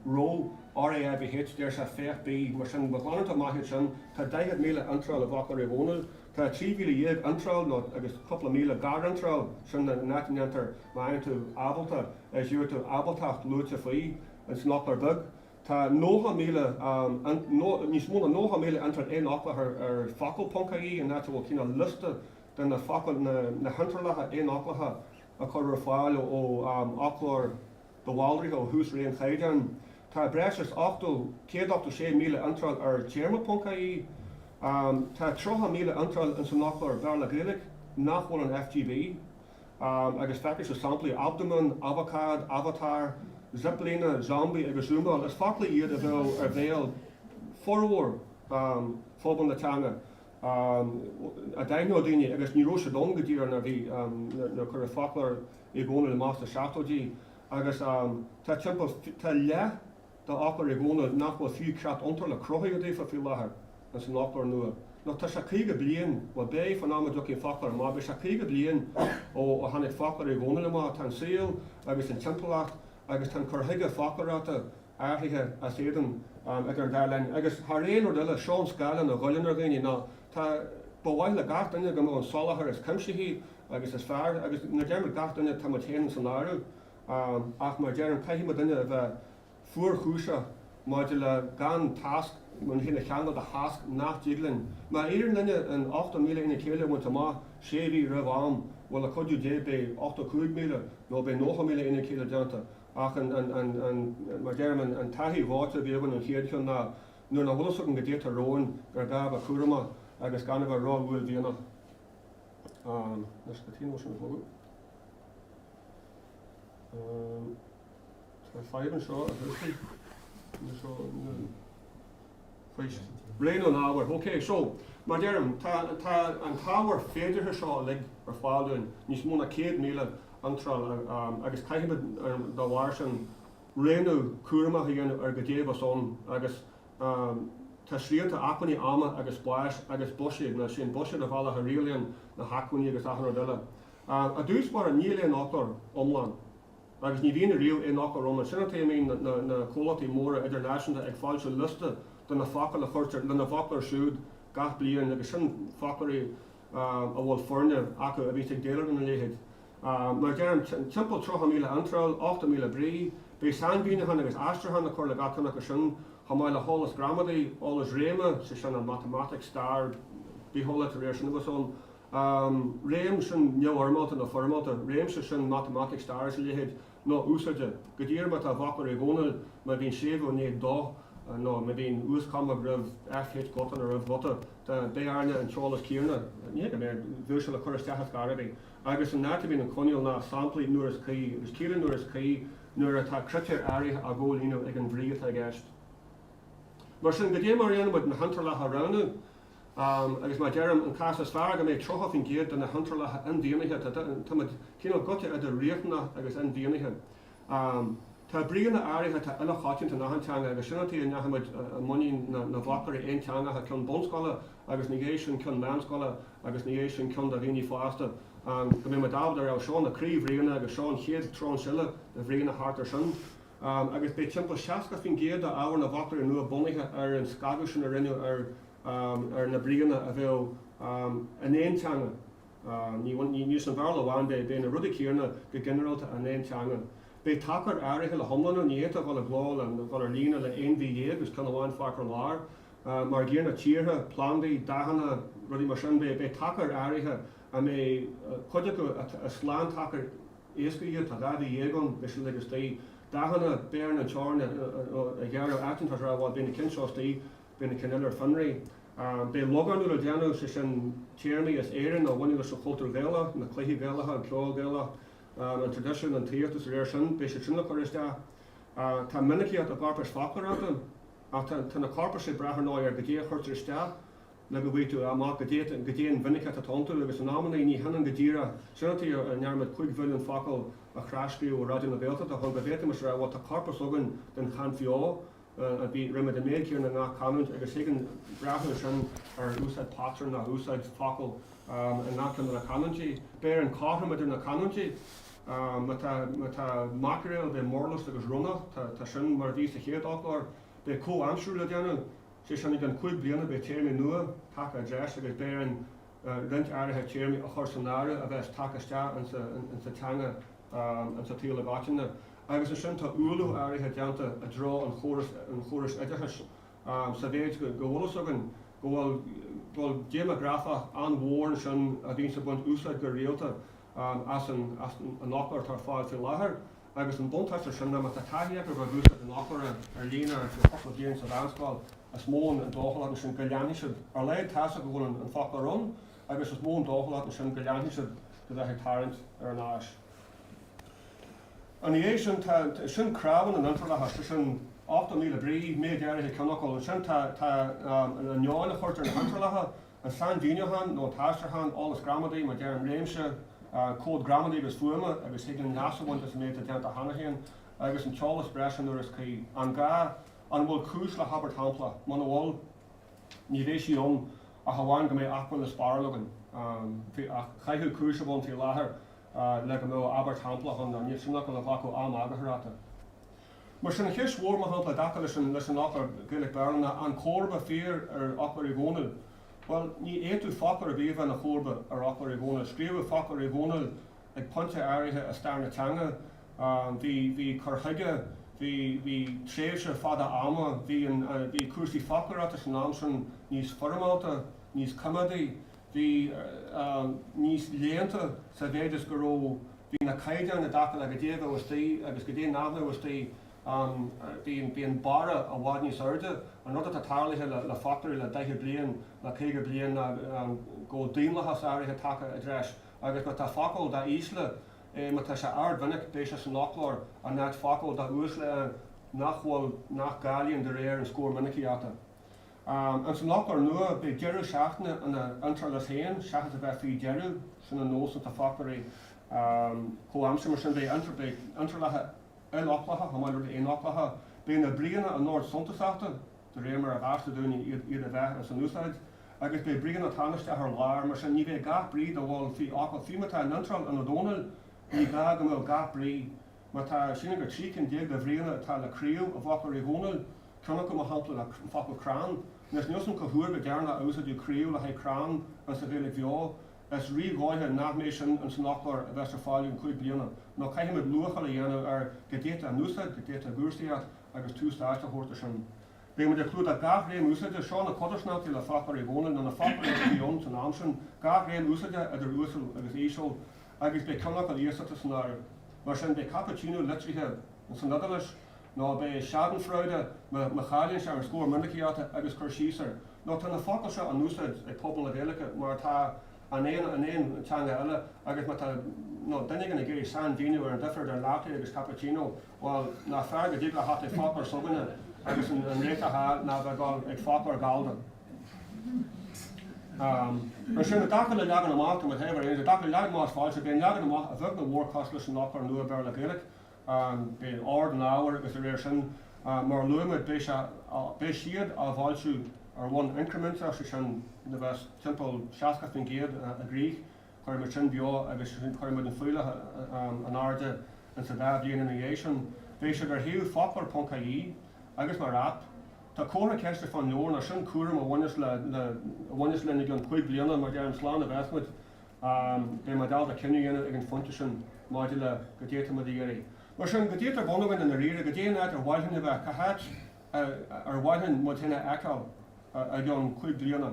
[SPEAKER 2] raibh, R-A-I-B-H, deir sé féach B, mar sin má ghlanann tú amach iad sin, tá 40,000 iontráil i bhfoclóir Uí Dhónaill. Tá 13,000 iontráil nó agus cúpla 1,000 gar-iontráil, sin an áit a ndéantar, má fhaigheann tú ábalta, is gheobhaidh tú ábaltacht luaite faoi, ins an fhoclóir beag. Tá 90,000, níos mó ná 90,000 iontráil aonfhoclach ar focal ponc ie, an áit a bhfuil cineál liosta de na focail, na hiontrálacha aonfhoclacha a cuireadh ar fáil ó fhoclóir de Bhaldraithe ó thús ré an Chaighdeáin. Tá breis is 80, 186,000 iontráil ar téarma ponc ie. Tá 30,000 iontráil ins an fhoclóir Béarla-Gaeilge nach bhfuil in FGB. Agus feicfidh sibh samplaí, abdomen, abhacád, avatar, ziplíne, zombie agus zúmáil. Is foclaí iad a bheadh ar bhéal formhór phobal na teanga, a d'aithneodh daoine agus ní raibh siad ann go díreach nuair a bhí, nuair a cuireadh foclóir Uí Dhónaill amach sna seachtóidí. Agus tá timpeall, tá leath de fhoclóir Uí Dhónaill nach bhfuil fiú creat iontrála cruthaithe daofa faoi láthair ins an fhoclóir nua. Nó tá sé 50 bliain, bhuel beidh fán am a dtiocfaidh an foclóir amach, beidh sé 50 bliain ó tháinig foclóir Uí Dhónaill amach. Tá an saol agus an timpeallacht agus tá an cur chuige foclóireachta athraithe as éadan idir an dá linn. Agus thar aon rud eile, seo an scáileán a ghoilleann ar dhaoine ná tá, ba mhaith le gach duine go mbeadh an soláthar is cuimsithí agus is fearr, agus nuair a deirimid gach duine tá muid féin san áireamh. Ach mar a deirim, caithfidh muidinne a bheith fuarchúiseach maidir le gan tasc, muid féin a cheangal do thasc nach dtig linn. Má éiríonn linne an 80,000 aonad céille a bhaint amach sé mhí roimh am, bhuel le cuidiú Dé beidh 85,000 nó beidh 90,000 aonad céille déanta. Ach an, an, mar a deirim, an taithí dhóite a bhí againn ón chéad cheann ná nuair nach bhfuil fhios againn goidé atá romhainn gur gá a bheith cúramach agus gan a bheith ró-uaillmhianach. Anois, cad chuige nach bhfuil sin ag bogadh? Tá fadhb anseo a thuairiscí. Roghnú an ábhair. Ok, so, mar a deirim, tá tá an t-ábhar féideartha seo uilig ar fáil dúinn, níos mó ná 100,000 iontráil, agus caithfimid dá bharr sin roghnú cúramach a dhéanamh ar goidé a bheas ann agus tá srianta acmhainní ama agus spáis agus buiséid, nó sé an buiséad ar bhealach a rialaíonn na hacmhainní agus achan rud eile. I dtús báire, níl aon fhoclóir iomlán, agus ní bhíonn ariamh aon fhoclóir iomlán. Sin an tuige a mbíonn na comhlachtaí móra idirnáisiúnta ag foilsiú liosta de na focail a chuirtear lena bhfoclóir siúd gach bliain, agus sin foclóirí a bhfuil foirne acu a bhíonns ag déileáil lena leithéid. Mar a deirim, timpeall 30,000 iontráil, 80,000 brí. Beidh sainmhíniúchán agus aistriúchán le cur le gach ceann acu sin, chomh maith le heolas gramadaí, eolas réime, sé sin an mhatamaitic, stair, bitheolaíocht, de réir sin a bheas ann. Réim sin neamhfhoirmeálta nó foirmeálta, réimse sin matamaitic, stair is a leithéid, nó úsáide. Go díreach mar atá i bhfoclóir Uí Dhónaill, má bhíonn séimhiú i ndiaidh do, nó má bhíonn uaschamóg roimh F, H, guta nó roimh ghuta, beidh orainne an t-eolas céanna, ní hé go mbeidh, bheadh sé le cur isteach ar scor ar bith. Agus an áit a bhíonn an coinníoll ná samplaí nuair is cuí, agus ciallaíonn nuair is cuí nuair atá critéir áirithe á gcomhlíonadh ag an bhrí atá i gceist. Mar sin, goidé mar a dhéanaimid na hiontrálacha a roghnú? Agus mar a deirim, an cás is fearr go mbeidh 30% de na hiontrálacha inmhianaithe, táimid cineál giota idir riachtanach agus inmhianaithe. Tá bríonna áirithe atá uilechoitianta in achan teanga agus sin an tuige a ndeachaigh muid i muinín na bhfoclóirí aonteangacha, ceann bunscoile agus ina dhiaidh sin ceann meánscoile agus ina dhiaidh sin ceann do dhaoine fásta. go mbeidh muid ábalta a rá seo na croíbhríonna agus seo an chéad tranche eile de bhríonna thart air sin. Agus beidh timpeall 60% d'ábhar na bhfoclóirí nua bunaithe ar an scagadh sin a rinneadh ar ar na bríonna a bheadh in aon teanga. Ní san Bhéarla amháin, beidh na rudaí céanna go ginearálta in aon teanga. Beidh tacair áirithe le hiomlánú, ní fhéadfá dhul i gcló le dhul ar líne le 11 mhí agus ceann amháin fágtha ar lár. Mar an gcéanna, tíortha, plandaí, dathanna, rudaí mar sin, beidh tacair áirithe a mbeidh cuid acu is lántacair éasca iad, tá 12 mhí ann, beidh siad uilig istigh. Dathanna, beidh orainn an teorainn a ghearradh áit inteacht a rá, bhuel, beidh na cinn seo istigh, beidh na cinn eile ar fionraí. Beidh logainmniú le déanamh, sé sin téarmaí as Éirinn a bhaineann leis an chultúr Gaelach, na cluichí Gaelacha, an ceol Gaelach, an traidisiún, an tsaíocht is de réir sin, beidh siad sin le cur isteach. Tá minicíocht i gcorpais foclóireachta, ach tá na corpais ag brath ar ndóigh ar goidé a chuirtear isteach le go bhfaighidh tú amach goidé goidé an mhinicíocht atá iontu agus in amannaí ní hionann go díreach, sin an tuige a ndearna muid 5 mhilliún focal a thras-scríobh ó Raidió na Gaeltachta chun go bhféadfaimis a rá bhuel tá corpas againn den chaint bheo, Bhí rinne muid an méid céanna i ngach canúint agus thig linn breathnú ansin ar úsáid patrún nó úsáid focal i ngach ceann de na canúintí. Beidh orainn cothrom idir na canúintí. Má tá má tá maicréal, beidh murlas agus ronnach, tá tá sin mar a bhí sa chéad fhoclóir. Beidh comhaimsiú le déanamh, sé sin i gcionn 5 bliana beidh téarmaí nua tagtha i dtreis agus beidh orainn roinnt áirithe téarmaí a chur san áireamh a bheas tagtha isteach insa teanga insa tsaol i gcoitinne. Agus ansin tá ualú áirithe déanta i dtreo an chórais an chórais oideachais sa mhéid go bhfuil fhios againn go bhfuil go bhfuil déimeagrafach an-mhór ansin a bhíonns ag baint úsáid go rialta as an as an fhoclóir atá ar fáil faoi láthair. Agus an buntáiste sin ná má tá taithí acu ar úsáid an fhoclóra ar líne ar feadh cúpla bliain sa mheánscoil, is mó an dóchúlacht ansin go leanfaidh siad, ar a laghad tá fhios acu go bhfuil an foclóir ann agus is mó an dóchúlacht ansin go leanfaidh siad de bheith ag tarraingt ar an áis. Ina dhiaidh sin tá, sin cnámha na n-iontrálacha, sé sin 80,000 brí, méid áirithe ceannfhocal. Ansin tá, tá an fheoil a chuirtear ar na hiontrálacha, An sainmhíniúchán nó an t-aistriúchán, eolas gramadaí, mar deirim, réimse, comhad gramadaí agus fuaime agus thig linn leas a bhaint as an méid atá déanta cheana féin agus an t-eolas breise nuair is cuí. An gá? An bhfuil cúis le habairt shamplach? Muna bhfuil, ní bheidh sí ann ach amháin go mbeidh acmhainn le spáráil againn. Ach chaithfeadh cúis a bheith ann faoi láthair le go mbeadh abairt shamplach ann, níl sin ag dul a ghlacadh am eagarthóireachta. Mar sin, an cheist mhór, mar shampla, i dtaca leis an leis an fhoclóir Gaeilge-Béarla ná an comharba fíor ar Fhoclóir Uí Dhónaill? Bhuel, ní fhéadfadh foclóir ar bith a bheith ina chomharba ar Fhoclóir Uí Dhónaill. Scríobhadh Foclóir Uí Dhónaill ag pointe áirithe i stair na teanga. Bhí bhí cur chuige, bhí bhí tréimhse fada ama, bhí an bhí cúrsaí foclóireachta san am sin níos foirmeálta, níos coimeádaí. Bhí níos léannta sa mhéid is go raibh, bhí na caighdeáin i dtaca le goidé a bheadh istigh agus goidé nach mbeadh istigh, bhí, bhí an barra i bhfad níos airde. An rud atá tarlaithe le foclóirí le 40 bliain, le 50 bliain ná go bhfuil daonlathas áirithe tagtha i dtreis agus má tá focal dá ísle é, má tá sé ardmhinic, beidh sé san fhoclóir in áit focal dá uaisle é nach bhfuil, nach gcáilíonn de réir an scór minicíochta. Ins an fhoclóir nua, beidh deireadh seachtaine ina iontráil as féin, seachas a bheith faoi dheireadh, sin an nós ins na foclóirí comhaimseartha. Mar sin, beidh iontrálacha ilfhoclacha chomh maith le rudaí aonfhoclacha. Beidh na bríonna in ord suntasachta, de réir mar a mheastar dúinn iad a bheith ins an úsáid, agus beidh bríonna tánaisteacha ar lár. Mar sin, ní bheidh gach brí dá bhfuil faoi fhocal, fiú má tá an iontráil in Ó Dónaill, ní gá go mbeadh gach brí. Má tá, sílim gur 13 cinn de bhríonna atá le craobh i bhfoclóir Uí Dhónaill, Ceann acu, mar shampla, ná an focal crann. Anois, níl 's a'm cá huair go deireanach a úsáideadh craobh le haghaidh crann insa Ghaeilge bheo. Is rí-dhóiche nach mbeidh sin insan fhoclóir a bheas ar fáil i gcionn 5 bliana. Nó caithfimid luacháil a dhéanamh ar goidé atá in úsáid, goidé atá i gcúrsaíocht agus tús áite a thabhairt do sin. Beidh muid ag clúdach gach réim úsáide. Seo na codarsnachtaí le Foclóir Uí Dhónaill, nó na foclóirí a bhí ann san am sin. Gach réim úsáide, idir uasal agus íseal, agus beidh ceannfhocail iasachta san áireamh. Mar sin, beidh cappuccino litrithe san Iodáilis. Nó beidh schadenfreude, má cháilíonn sé ar an scór minicíochta agus cur síos air. Nó tá na focail seo in úsáid ag pobal na Gaeilge mar atá in aon in aon teanga eile agus má tá nó duine éigin ag iarraidh sainmhíniú ar an difear idir latte agus cappuccino, bhuel, nach fearr go dtig le theacht ag foclóir s'againne agus an réiteach a fháil ná bheith ag dul ag foclóir Gallda. Mar sin, i dtaca le leagan amach, tá mé taobh ar aon, i dtaca le leagan amach is foilsiú, beidh an leagan amach a bheag nó a mhór cosúil leis an fhoclóir nua Béarla-Gaeilge. Beidh ord an ábhair agus de réir sin, mar a luaigh muid, beidh sé, beidh siad á bhfoilsiú ar bhonn incriminteach, sé sin, nuair a bheas timpeall 60% i gcrích. Cuirfidh muid sin beo agus cuirfidh muid an fuílleach in airde in sa dá bhliain ina dhiaidh sin. Beidh siad ar shuíomh foclóir ponc ie agus mar aip. Tá comhartha ceiste fán leabhar nó sin cúram a bhaineas le a bhaineas linn i gcionn 5 bliana mar deirim slán a bheas muid. Beidh muid ábalta cinneadh a dhéanamh ag an phointe sin maidir le goidé atá muid ag iarraidh. Mar sin, goidé atá ar bun againn i ndáiríre, goidé an áit ar mhaith linn a bheith, cá háit ar mhaith linn muid féin a fheiceáil i gcionn 5 bliana.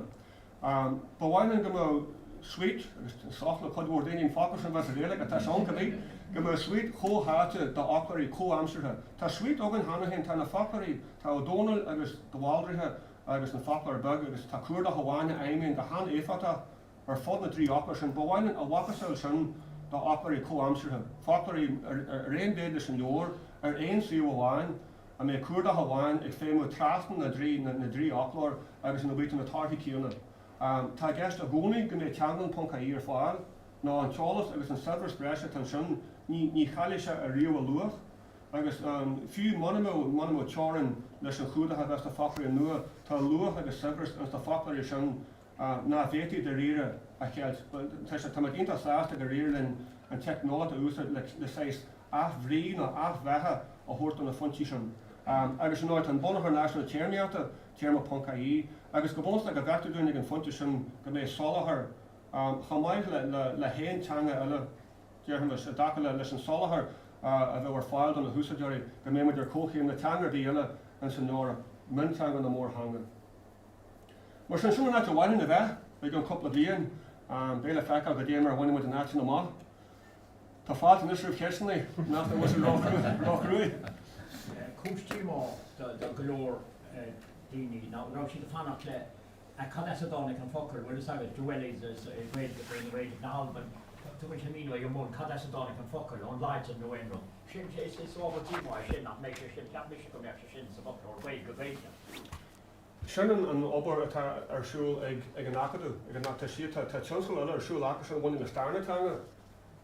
[SPEAKER 2] Ba mhaith linn go mbeadh suite, agus is oth le cuid mhór daoine an focal sin a bheith sa Ghaeilge, ach tá sé ann cibé, go mbeadh suite chomhtháite d'fhoclóirí comhaimseartha. Tá suite againn cheana féin, tá na foclóirí, tá Ó Dónaill agus de Bhaldraithe agus an Foclóir Beag agus tá cuardach amháin a fheidhmíonn go han-éifeachtach ar fud na dtrí fhoclóir sin. Ba mhaith linn a mhacasamhail sin d'fhoclóirí comhaimseartha, foclóirí ar aon mhéid leis an leabhar, ar aon suíomh amháin, a mbeidh cuardach amháin ag feidhmiú trasna na dtrí na dtrí fhoclóir agus ina bhfaightear na torthaí céanna. Tá i gceist i gcónaí go mbeidh teanglann ponc ie ar fáil, nó an t-eolas agus an saibhreas breise atá ansin, ní ní chaillfidh sé ariamh a luach. Agus fiú muna mbeadh muna mbeadh teorainn leis an chumhdach a bheas sna foclóirí nua, tá luach agus saibhreas ins na foclóirí sin nach bhféadfaí dáiríre a cheilt. Tá sé, táimid iontach sásta gur éirigh linn an teicneolaíocht a úsáid le le saghas athbhrí nó athbheatha a thabhairt do na foinsí sin. Agus ar ndóigh tá an Bunachar Náisiúnta Téarmaíochta, téarma ponc ie, agus go bunúsach go bhfeictear dúinn ag an phointe sin go mbeidh soláthar chomh maith le le le haon teanga eile, déarfaimis, i dtaca le leis an soláthar a bheadh ar fáil do na húsáideoirí, go mbeidh muid ar comhchéim le teanga ar bith eile ins an Eoraip, mionteanga nó mórtheanga. Mar sin, sin an áit ar mhaith linn a bheith i gcionn cúpla bliain. Beidh le feiceáil goidé mar a bhainfidh muid an áit sin amach. Tá fáilte anois roimh cheisteanna, nach bhfuil sé ró-chruaidh.
[SPEAKER 3] Cúis díomá do go leor daoine ná go raibh siad ag fanacht le cad as a dtáinig an focal, bhfuil fhios agat, dwellies i Gaeilge i Gaeilge na hAlban, tugann sé míniú ag an mbun, cad as a dtáinig an focal, ón Laidin nó aon rud. Sin, is ábhar díomá é sin nach mbeidh sé sin, cheap mise go mbeadh sé sin sa bhfoclóir Gaeilge-Gaeilge.
[SPEAKER 2] Sin an obair atá ar siúl ag an Acadamh, ag an, tá siad, tá tionscadal eile ar siúl acusan a bhaineann le stair na teanga.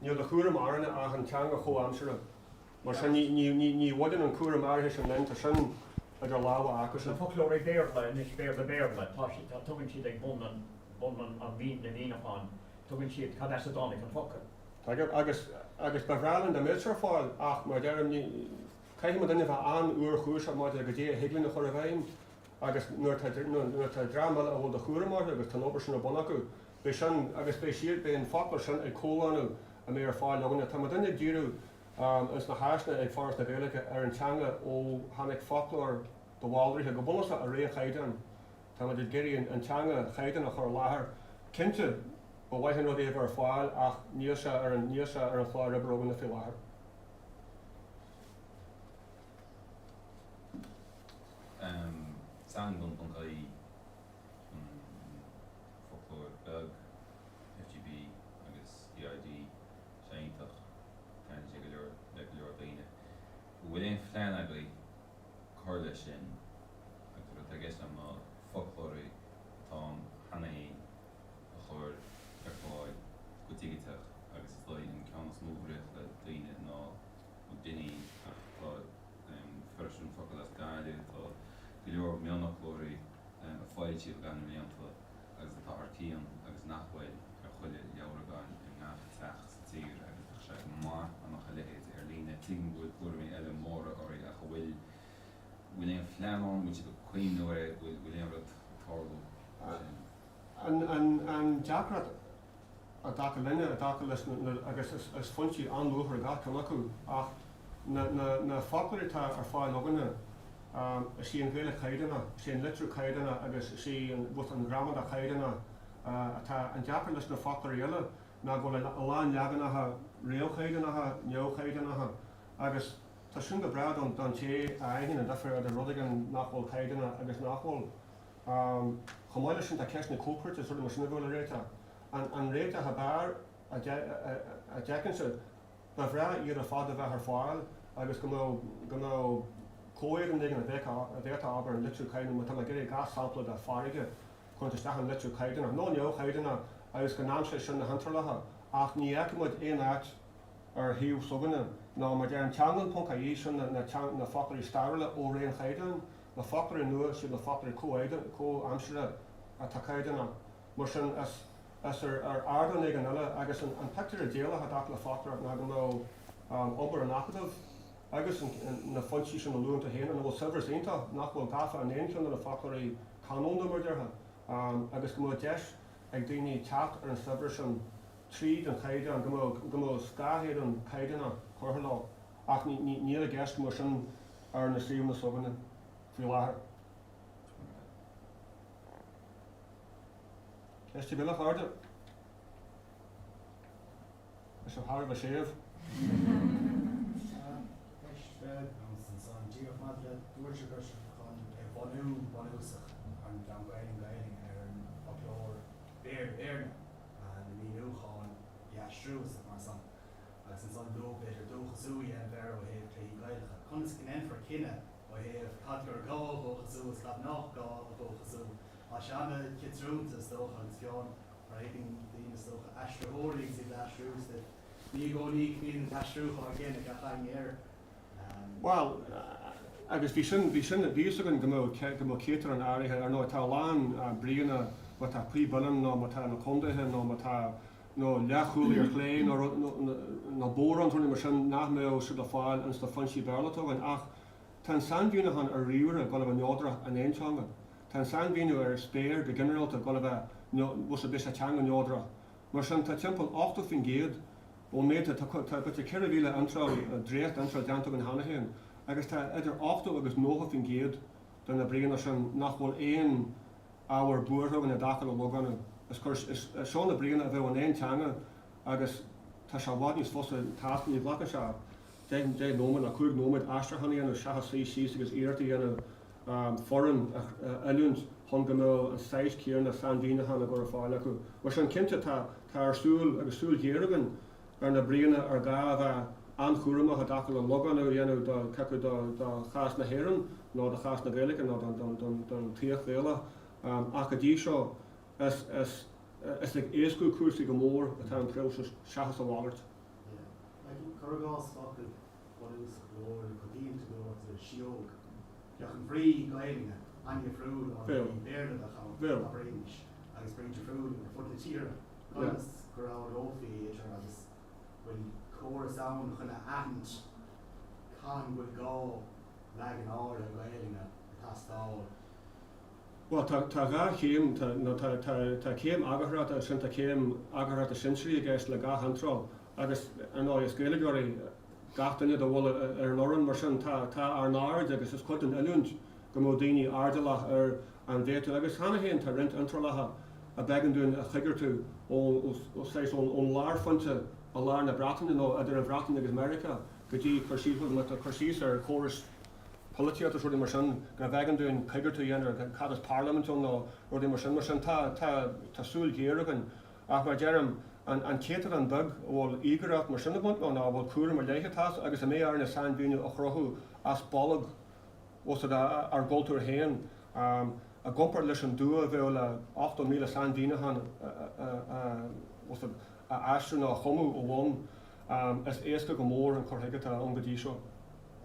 [SPEAKER 2] Níl de chúram orainne ach an teanga chomhaimseartha. Mar sin, ní, ní, ní bhaineann an cúram áirithe sin linn, tá sin idir lámha acusan.
[SPEAKER 3] Na foclóirí Béarla anois, Béarla-Béarla, tá siad, tá, tugann siad ag bun an, bun an, an mhín, na míniúcháin, tugann siad cad as a dtáinig an focal.
[SPEAKER 2] Tuigim, agus, agus ba bhreá linn dá mbeadh sé ar fáil ach mar a deirim, ní, Caithfidh muidinne a bheith an-fhuarchúiseach maidir le goidé a thig linn a chur i bhfeidhm agus nuair atá nuair atá dream eile a bhfuil de chúram orthu agus tá an obair sin ar bun acu, beidh sin agus beidh siad, beidh an foclóir sin ag comhlánú a mbeidh ar fáil againne. Tá muidinne ag díriú ins na háiseanna ag Foras na Gaeilge ar an teanga ó tháinig foclóir de Bhaldraithe go bunúsach i ré an chaighdeáin. Tá muid ag iarraidh an teanga chaighdeánach a chur i láthair. Cinnte, ba mhaith an rud é a bheith ar fáil ach níl sé ar an níl sé ar an chlár oibre againne faoi láthair.
[SPEAKER 4] Teanglann.ie, an foclóir beag, FGB agus EID, sé iontach, taitníonn sé go leor le go leor daoine. An bhfuil aon phlean agaibh cur leis sin agus an rud atá i gceist agam ná foclóirí atá ann cheana féin a chur ar fáil go digiteach agus is dóigh an ceann is mó a rith le daoine ná Ó Duinnín ach tá Fershún Focal as Gaillimh, tá go leor mionfhoclóirí a foilsíodh i gcaitheamh na mblianta agus atá thar cionn agus nach bhfuil ar chuile leabhragán i ngach teach sa tír agus bheadh sé go maith dá mbeadh a leithéid ar líne. Tuigim go bhfuil cúraimí eile móra oraibh ach an bhfuil bhfuil aon phlean ann, bhfuil sibh ag cuimhniú air, bhfuil bhfuil aon rud ag tarlú sin?
[SPEAKER 2] An deacracht i dtaca linne, i dtaca leis na, agus is foinsí an-luachmhara gach ceann acu, ach na foclóirí atá ar fáil againne, is í an Ghaeilge chaighdeánach, is é an litriú caighdeánach agus is í an, an ghramadach chaighdeánach atá. An deacracht leis na foclóirí eile ná go bhfuil a lán leaganacha réamhchaighdeánacha, neamhchaighdeánacha agus tá sin go breá don té a aithníonn an difear idir rud éigin nach bhfuil caighdeánach agus nach bhfuil. Chomh maith leis sin tá ceist na cóipchirt is rudaí mar sin a bheadh le réiteach. An réiteach ab fhearr a d'fheicfinnse, ba bhreá iad ar fad a bheith ar fáil agus go mbeadh go mbeadh comhéadan éigin a bhféadfá abair an litriú caighdeánach, má tá mé ag iarraidh gach sampla de farraige a chur isteach an litriú caighdeánach nó neamhchaighdeánach agus go n-aimseodh sin na hiontrálacha ach ní fheicfidh muid aon áit ar shuíomh s'againne ná mar deirim teanglann ponc ie sin na foclóirí stairiúla ó ré an chaighdeáin. Na foclóirí nua, siad na foclóirí comhaimseartha atá caighdeánach. Mar sin, is Is ar ardán éigin eile agus an pictiúr idéalach i dtaca le foclóireacht ná go mbeadh obair an Acadaimh agus na foinsí sin a luann tú féin, ina bhfuil saibhreas iontach nach bhfuil gafa in aon cheann de na foclóirí canónda mar a déarfá, agus go mbeadh deis ag daoine teacht ar an saibhreas sin tríd an chaighdeán, go mbeadh go mbeadh scáthéadan caighdeánach curtha leo. Ach níl i gceist go mbeadh sin ar na suíomhanna s'againne faoi láthair. Ceist ar bith eile, a chairde? Tá sibh thar a bheith séimh.
[SPEAKER 5] Ceist bheag ansan, díreach maidir le dúirt sibh go raibh sibh chun é bhunú bunúsach an an Ghaelainn Gaelainn ar an bhfoclóir Béarla Béarla na míniúcháin a aistriú is mar san agus ansan luadh b'fhéidir dúchasú a dhéanamh air ó thaobh cluichí Gaelacha. Conas go ndéanfar cinneadh ó thaobh cad gur gá a dhúchasú is cad nach gá a dhúchasú? Tá sé an-chiotrúnta is dócha agus fiú mar a thuigeann daoine is dócha, aistritheoirí agus iad ag aistriú stuif, ní i gcónaí go mbíonn an t-aistriúchán céanna ag gach éinne air.
[SPEAKER 2] Bhuel, agus bhí sin, bhí sin, bhí fhios againn go mbeadh, go mbeadh céatadán áirithe, ar ndóigh tá a lán bríonna má tá pí bileann nó má tá na condaetha nó má tá, nó leathchúlaí ar chlé nó rud, nó, nó bodhrán, rudaí mar sin nach mbeadh siad le fáil ins na foinsí Béarla atá againn ach tá an sainmhíniúchán ar ríomhaire ag dul a bheith neodrach in aon teanga. Tá an sainmhíniú ar spéir go ginearálta ag dul a bheith, bhfuil sé, beidh sé teanga neodrach. Mar sin, tá timpeall 80% ón méid, tá, tá b'fhéidir 4,000 iontráil, dréacht iontráil déanta againn cheana féin, agus tá idir 80 agus 90% de na bríonna sin nach bhfuil aon ábhar buartha againn i dtaca le logánú. Is cur, is, seo na bríonna a bheadh in aon teanga agus tá sé i bhfad níos fusa tasc, ní ghlacann sé 10 nóiméad nó 5 nóiméad aistriúchán a dhéanamh seachas suí síos agus iarracht a dhéanamh foireann a oiliúint chun go mbeadh an saghas céanna sainmhíniúchán á gcur ar fáil acu. Mar sin, cinnte, tá ár súil agus súil ghéar againn ar na bríonna ar gá a bheith an-chúramach i dtaca le logánú a dhéanamh do cé acu do chás na hÉireann nó do chás na Gaeilge nó don tsaíocht Ghaelach. Ach go dtí seo, is ag éascú cúrsaí go mór atá an próiseas seachas a mhalairt.
[SPEAKER 5] Cuir i gcás focal bunúsach go leor nó coitianta go leor de síóg. Bheadh an bhrí Gaelainne an-difriúil ón bhrí Béarla a bheadh ann, abraimis, agus brí difriúil ar fud na tíre. Conas go roghnófaí idir agus bhfuil córas ann chun a aithint cathain go bhfuil gá leagan áirithe Gaelainne ag teastáil?
[SPEAKER 2] Bhuel, tá, tá dhá chéim, tá, nó tá, tá, tá céim eagarthóireachta ansin tá céim eagarthóireachta sinsearaí i gceist le gach iontráil agus, ar ndóigh, is Gaeilgeoirí gach duine dá bhfuil ar an fhoireann, mar sin tá, tá ár n-aird agus is cuid den oiliúint go mbeadh daoine airdeallach ar an bhféadfadh, agus cheana féin tá roinnt iontrálacha a b'éigean dúinn a choigeartú ó, ó, saghas ón, ón lárphointe i lár na Breataine nó idir an Bhreatain agus Meiriceá go dtí cur síos, bhuel, tá cur síos ar chórais polaitíochta is rudaí mar sin, gurbh éigean dúinn coigeartú a dhéanamh ar cad is parlaimint ann nó rudaí mar sin. Mar sin, tá, tá, tá súil ghéar againn. Ach mar a deirim, an, an céatadán beag a bhfuil íogaireacht mar sin ag baint leo nó a bhfuil cúram ar leith ag teastáil agus a mbeidh orainn sainmhíniú a chruthú as bolg os ár gcultúr féin, i gcomparáid leis an dua a bheadh le 80,000 sainmhíniúchán a, a, a, a aistriú nó a chumadh ó bhonn, is éasca go mór an cur chuige atá ann go dtí seo.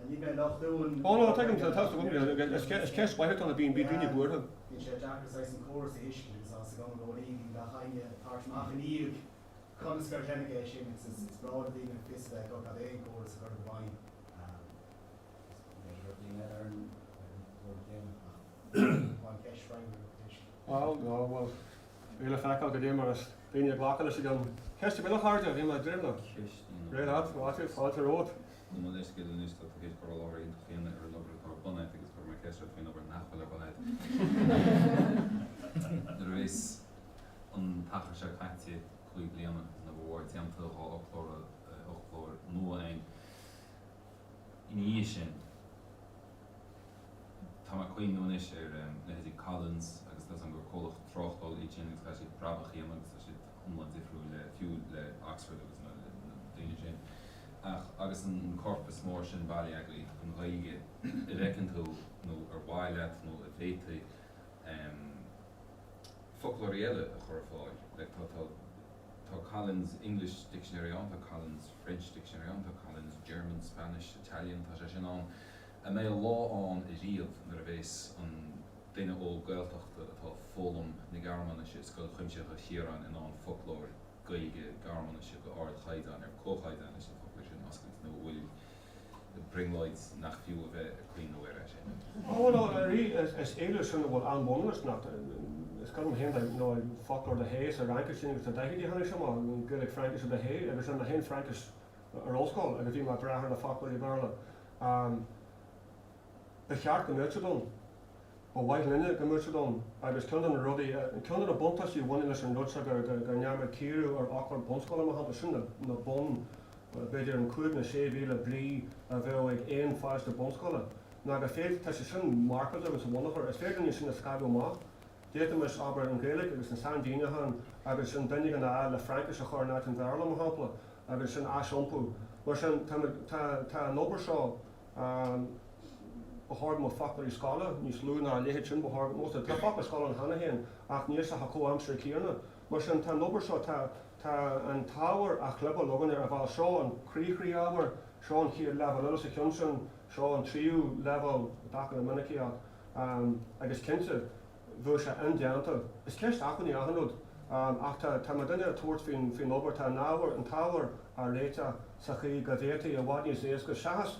[SPEAKER 5] Ní bheidh locht uainn.
[SPEAKER 2] Ó no, tuigim, tá a fhios agam, is ceist mhaith atá ann, bíonn daoine buartha.
[SPEAKER 5] Bíonn sé deacair saghas an córas a thuiscint agus tá a fhios agam i gcónaí, bíonn gach éinne ag tabhairt amach i ndiaidh conas gur deineadh é sin agus is breá le daoine fios a bheith acu cad é an córas a cuireadh i bhfeidhm. Agus b'fhéidir go raibh daoine eile ar an rud céanna ach tá an cheist freagartha anois.
[SPEAKER 2] Bhuel, no, bhuel, beidh le feiceáil goidé mar is daoine ag glacadh leis an gceist ar bith a chairde, bhí mé ag dréim le.
[SPEAKER 4] Ceist
[SPEAKER 2] Réidh leat, fáilte, fáilte romhat.
[SPEAKER 4] Nó mo leithscéal anois, tá tú théis cur i láthair iontach a dhéanamh ar an obair atá ar bun agat agus cuirfidh mé ceist ort faoin obair nach bhfuil ar bun agat. Nuair a bhéas an t-achar seo caite, 5 bliana, agus an obair mhór déanta, 2 fhoclóir, fhoclóir nua againn, ina dhiaidh sin, tá mé ag cuimhniú anois ar leithéidí Collins agus tá 'fhios agam gur comhlacht tráchtála iad sin agus caithfidh siad brabach a dhéanamh agus tá siad iomlán difriúil le fiú le Oxford agus na daoine sin. Ach agus an corpas mór sin bailithe agaibh don Ghaeilge, an bhfeiceann tú nó ar mhaith leat nó an bhféadfaí foclóirí eile a chur ar fáil? Like tá tá tá Collins English Dictionary ann, tá Collins French Dictionary ann, tá Collins German, Spanish, Italian, tá sé sin ann. An mbeidh lá ann ariamh nuair a bhéas an. duine óg Gaeltachta atá ag foghlaim na Gearmáinise i Scoil Chuimsitheach Chiaráin in ann foclóir Gaeilge Gearmáinise go ardchaighdeán ar comhchaighdeán leis an bhfoclóir sin a oscailt nó an bhfuil brionglóid nach fiú a bheith ag cuimhneamh air é sin?
[SPEAKER 2] Ó bhuel arís is éileamh sin a bhfuil an-bhun leis nach is cuimhin liom féin nó foclóir de hé sa Fhraincis sin agus sna daichidí a tháinig sé amach, an Gaeilge Fraincis de hé agus rinne mé féin Fraincis ar ollscoil agus bhí mé ag brath ar na foclóirí Béarla. Ba cheart go mbeadh siad ann. Ba mhaith linne go mbeadh siad ann agus ceann de na rudaí, ceann de na buntáistí a bhaineann leis an rud seo go ndearna muid cíoradh ar fhoclóir bunscoile mar shampla, sin na bun, b'fhéidir an 5 nó 6,000 brí a bheadh ag aon pháiste bunscoile, ná gur féidir, tá sé sin marcáilte againn sa bhunachar, is féidir linn sin a scagadh amach. D'fhéadfaimis, abair, an Ghaeilge agus na sainmhíniúcháin agus sin duine ag an A le Fraincis a chur in áit an Bhéarla, mar shampla, agus sin aisiompú. Mar sin, tá, tá, tá an obair seo, Ba chóir go mbeadh foclóirí scoile níos lú ná a leithéid sin, ba chóir go mbeadh. Tá foclóir scoile ann cheana féin ach níl sé chomh comhaimseartha céanna. Mar sin, tá an obair seo, tá, tá an t-ábhar á chlibeáil againn ar bhealach. Seo an croí-chroí-ábhar, seo an chéad leibhéal eile sa cheann sin, seo an tríú leibhéal i dtaca le minicíocht. Agus cinnte, bheadh sé indéanta. Is ceist acmhainní achan rud. Ach tá, tá muidinne ag tabhairt faoin, faoin obair, tá an ábhar, an t-ábhar á réiteach sa chaoi go bhféadfaí i bhfad níos éasca, seachas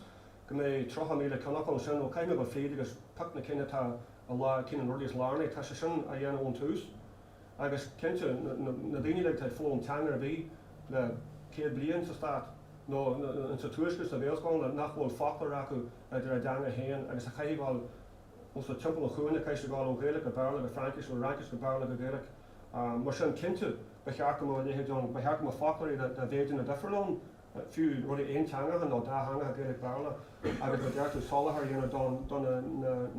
[SPEAKER 2] go mbeidh 30,000 ceann acu ansin, ó caithfidh mé dul fríd agus pioc na cinn atá i lár, cinn na rudaí is lárnaí, tá sé sin á dhéanamh ón tús. Agus cinnte, na, na daoine uilig atá ag foghlaim teanga ar bith le 100 bliain sa Stát, nó insa Tuaisceart, sna Gaelscoileanna, nach bhfuil foclóir acu idir a dteanga féin agus a chaithfidh dul Os a timpeall an chúinne, caithfidh siad dul ó Ghaeilge go Béarla go Fraincis, ó Fhraincis go Béarla go Gaeilge. Mar sin, cinnte, ba cheart go mbeadh a leithéid ann. Ba cheart go mbeadh foclóirí de mhéideanna difriúla ann, fiú rudaí aonteangacha nó dátheangacha, Gaeilge, Béarla, agus mar a deir tú, soláthar a dhéanamh do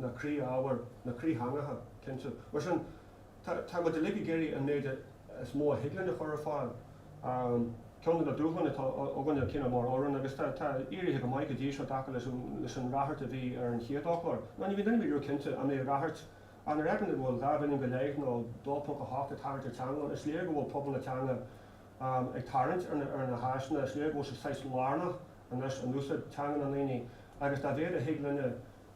[SPEAKER 2] na croí-ábhair, na croítheangacha, cinnte. Mar sin, tá muid uilig ag iarraidh an méid is mó a thig linn a chur ar fáil. Ceann de na dúshláin atá againne cineál mar fhoireann, agus tá éirithe go maith go dtí seo i dtaca leis an ráchairt a bhí ar an chéad fhoclóir, ná ní bhíonn duine ar bith riamh cinnte an mbeidh ráchairt ach nuair a fheiceann tú go bhfuil 2 mhilliún go leith nó 2.8 ag tarraingt ar Teanglann, is léir go bhfuil pobal na teanga ag tarraingt ar na háiseanna, is léir go bhfuil sé saghas lárnach anois in úsáid teanga na ndaoine agus dá mhéad a thig linne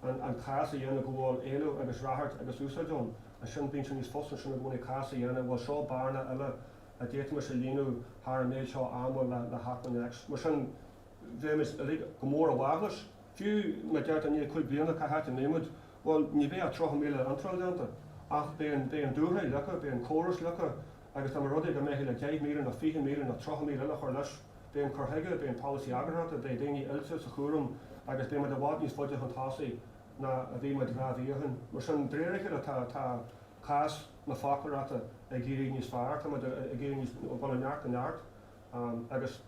[SPEAKER 2] an cás a dhéanamh go bhfuil éileamh agus ráchairt agus úsáid ann, ansin bíonn sé níos fusa ansin i gcónaí cás a dhéanamh, bhuel seo bearna eile a d'fhéadfaimis a líonadh thar an méid seo ama le hacmhainn X. Mar sin, bheimis uilig go mór i bhfách leis. Fiú má deirtear i ndiaidh 5 bliana cá háit a mbeidh muid, bhuel, ní bheidh ach 30,000 iontráil déanta. Ach beidh an, beidh an dúshraith leagtha, beidh an córas leagtha agus dá mba rud é go mbeifí le 10,000 nó 20,000 nó 30,000 eile a chur leis, beidh an cur chuige, beidh an polasaí eagarthóireachta, beidh daoine oilte sa chúram agus beidh muid i bhfad níos faide chun tosaigh ná a bhí muid 2 mhí ó shin. Mar sin, de réir a chéile, tá, tá cás na foclóireachta ag éirí níos fearr, tá muid ag éirí níos, ag dul ó neart go neart agus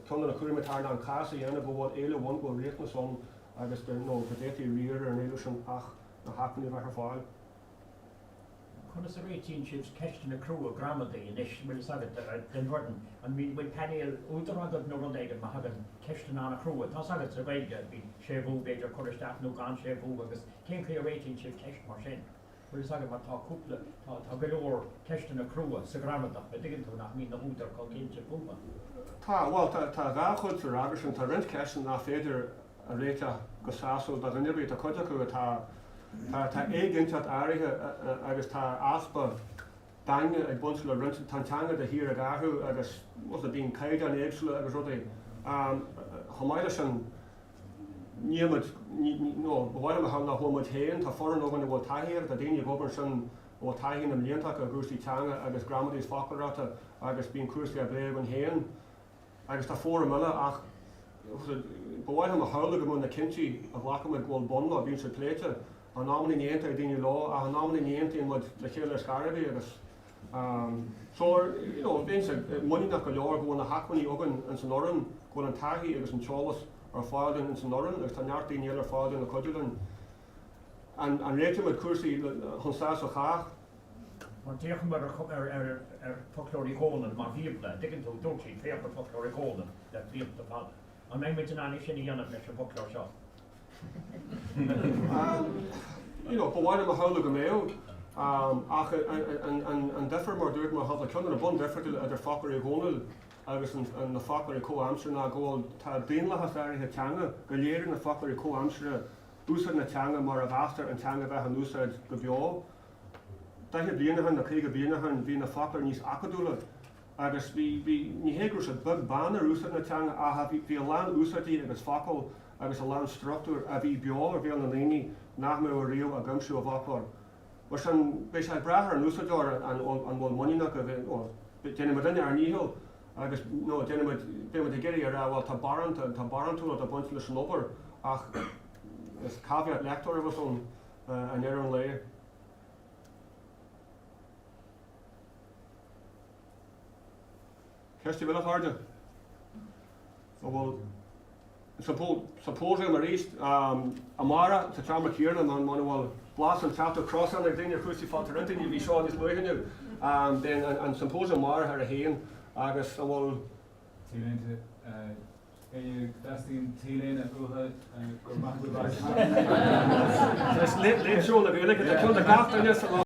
[SPEAKER 2] ceann de na cúraimí atá orainn ná an cás a dhéanamh go bhfuil éileamh ann, go bhfuil riachtanas ann agus go, nó go bhféadfaí riar ar an éileamh sin ach na hacmhainní a bheith ar fáil.
[SPEAKER 3] Conas a réitíonn sibh ceisteanna crua gramadaí anois, an bhfuil fhios agat, den bhfoireann? An bhfuil painéal údar agat nó rud éigin má thagann ceisteanna an-chrua? Tá's agat sa Ghaeilge bíonn séimhiú b'fhéidir curtha isteach nó gan séimhiú agus cén chaoi a réitíonn sibh ceist mar sin? Bhfuil fhios agat mar tá cúpla, tá, tá go leor ceisteanna crua sa ghramadach, a dtuigeann tú, nach mbíonn na húdair chomh cinnte fúthu.
[SPEAKER 2] Tá, bhuel, tá, tá dhá chuid sa fhreagra sin. Tá roinnt ceisteanna nach féidir a réiteach go sásúil do dhuine ar bith. Tá cuid acu atá, tá, tá éiginnteacht áirithe agus tá easpa daingne ag baint le roinnt, tá an teanga de shíor ag athrú agus, bhuel, bíonn caighdeáin éagsúla agus rudaí. Chomh maith leis sin, Níl muid, nó ba mhaith liom a shamhlú nach bhfuil muid féin, tá foireann againn a bhfuil taithí acu, tá daoine ag obair ansin a bhfuil taithí na mblianta acu i gcúrsaí teanga agus gramadaí is foclóireachta agus bíonn cúrsaí á bplé againn féin agus tá fóram eile ach ba mhaith liom a shamhlú go mbeadh na cinntí a ghlacann muid go bhfuil bonn leo, bíonn siad pléite. In amanna ní aontóidh daoine leo ach in amanna ní aontaíonn muid le chéile ar scor ar bith agus So, you know, bheinnse muiníneach go leor go bhfuil na hacmhainní againn ins an fhoireann, go bhfuil an taithí agus an t-eolas ar fáil dúinn ins an fhoireann agus tá neart daoine eile ar fáil dúinn le cuidiú linn. An réiteoidh muid cúrsaí chun sásamh chách?
[SPEAKER 3] Mar d'fhéachamar ar Foclóir Uí Dhónaill mar bhíobla, an dtuigeann tú, dúirt siad, féach ar Foclóir Uí Dhónaill le blianta fada. An mbeidh muid in ann é sin a dhéanamh leis an bhfoclóir seo?
[SPEAKER 2] You know, ba mhaith liom a shamhlú go mbeadh, ach an difear, mar a dúirt, mar shampla, ceann de na bundifríochtaí idir Foclóir Uí Dhónaill agus na foclóirí comhaimseartha ná go bhfuil, tá daonlathas áirithe teanga, go léiríonn na foclóirí comhaimseartha. úsáid na teanga mar a mheastar an teanga a bheith in úsáid go beo. 40 bliain ó shin nó 50 bliain ó shin bhí na foclóirí níos acadúla agus bhí, bhí, ní hé go raibh siad beag beann ar úsáid na teanga ach bhí, bhí a lán úsáidí agus focal agus a lán struchtúr a bhí beo ar bhéal na ndaoine nach mbeadh ariamh á gcuimsiú i bhfoclóir. Mar sin, beidh sé ag brath ar an úsáideoir an bhfuil muinín acu, bhuel, déanfaidh muidinne ár ndícheall agus, nó déanfaidh muid, beidh muid ag iarraidh a rá, bhuel, tá barán, tá barántúlacht ag baint leis an obair ach is caveat lector a bheas ann i ndeireadh an lae. Ceist ar bith, a chairde? An bhfuil symposium arís amárach sa tseomra céanna muna bhfuil blas an tseachtú crosán ag daoine ar chúrsaí fáilte roimh daoine a bhí seo níos luaithe inniu. Beidh an symposium amárach ar a haon agus an bhfuil.
[SPEAKER 1] T-léinte éinne a dteastaíonn T-léine uathu go raibh maith acu.
[SPEAKER 2] Is late show na Gaeilge, tá ceann do gach duine sa lá.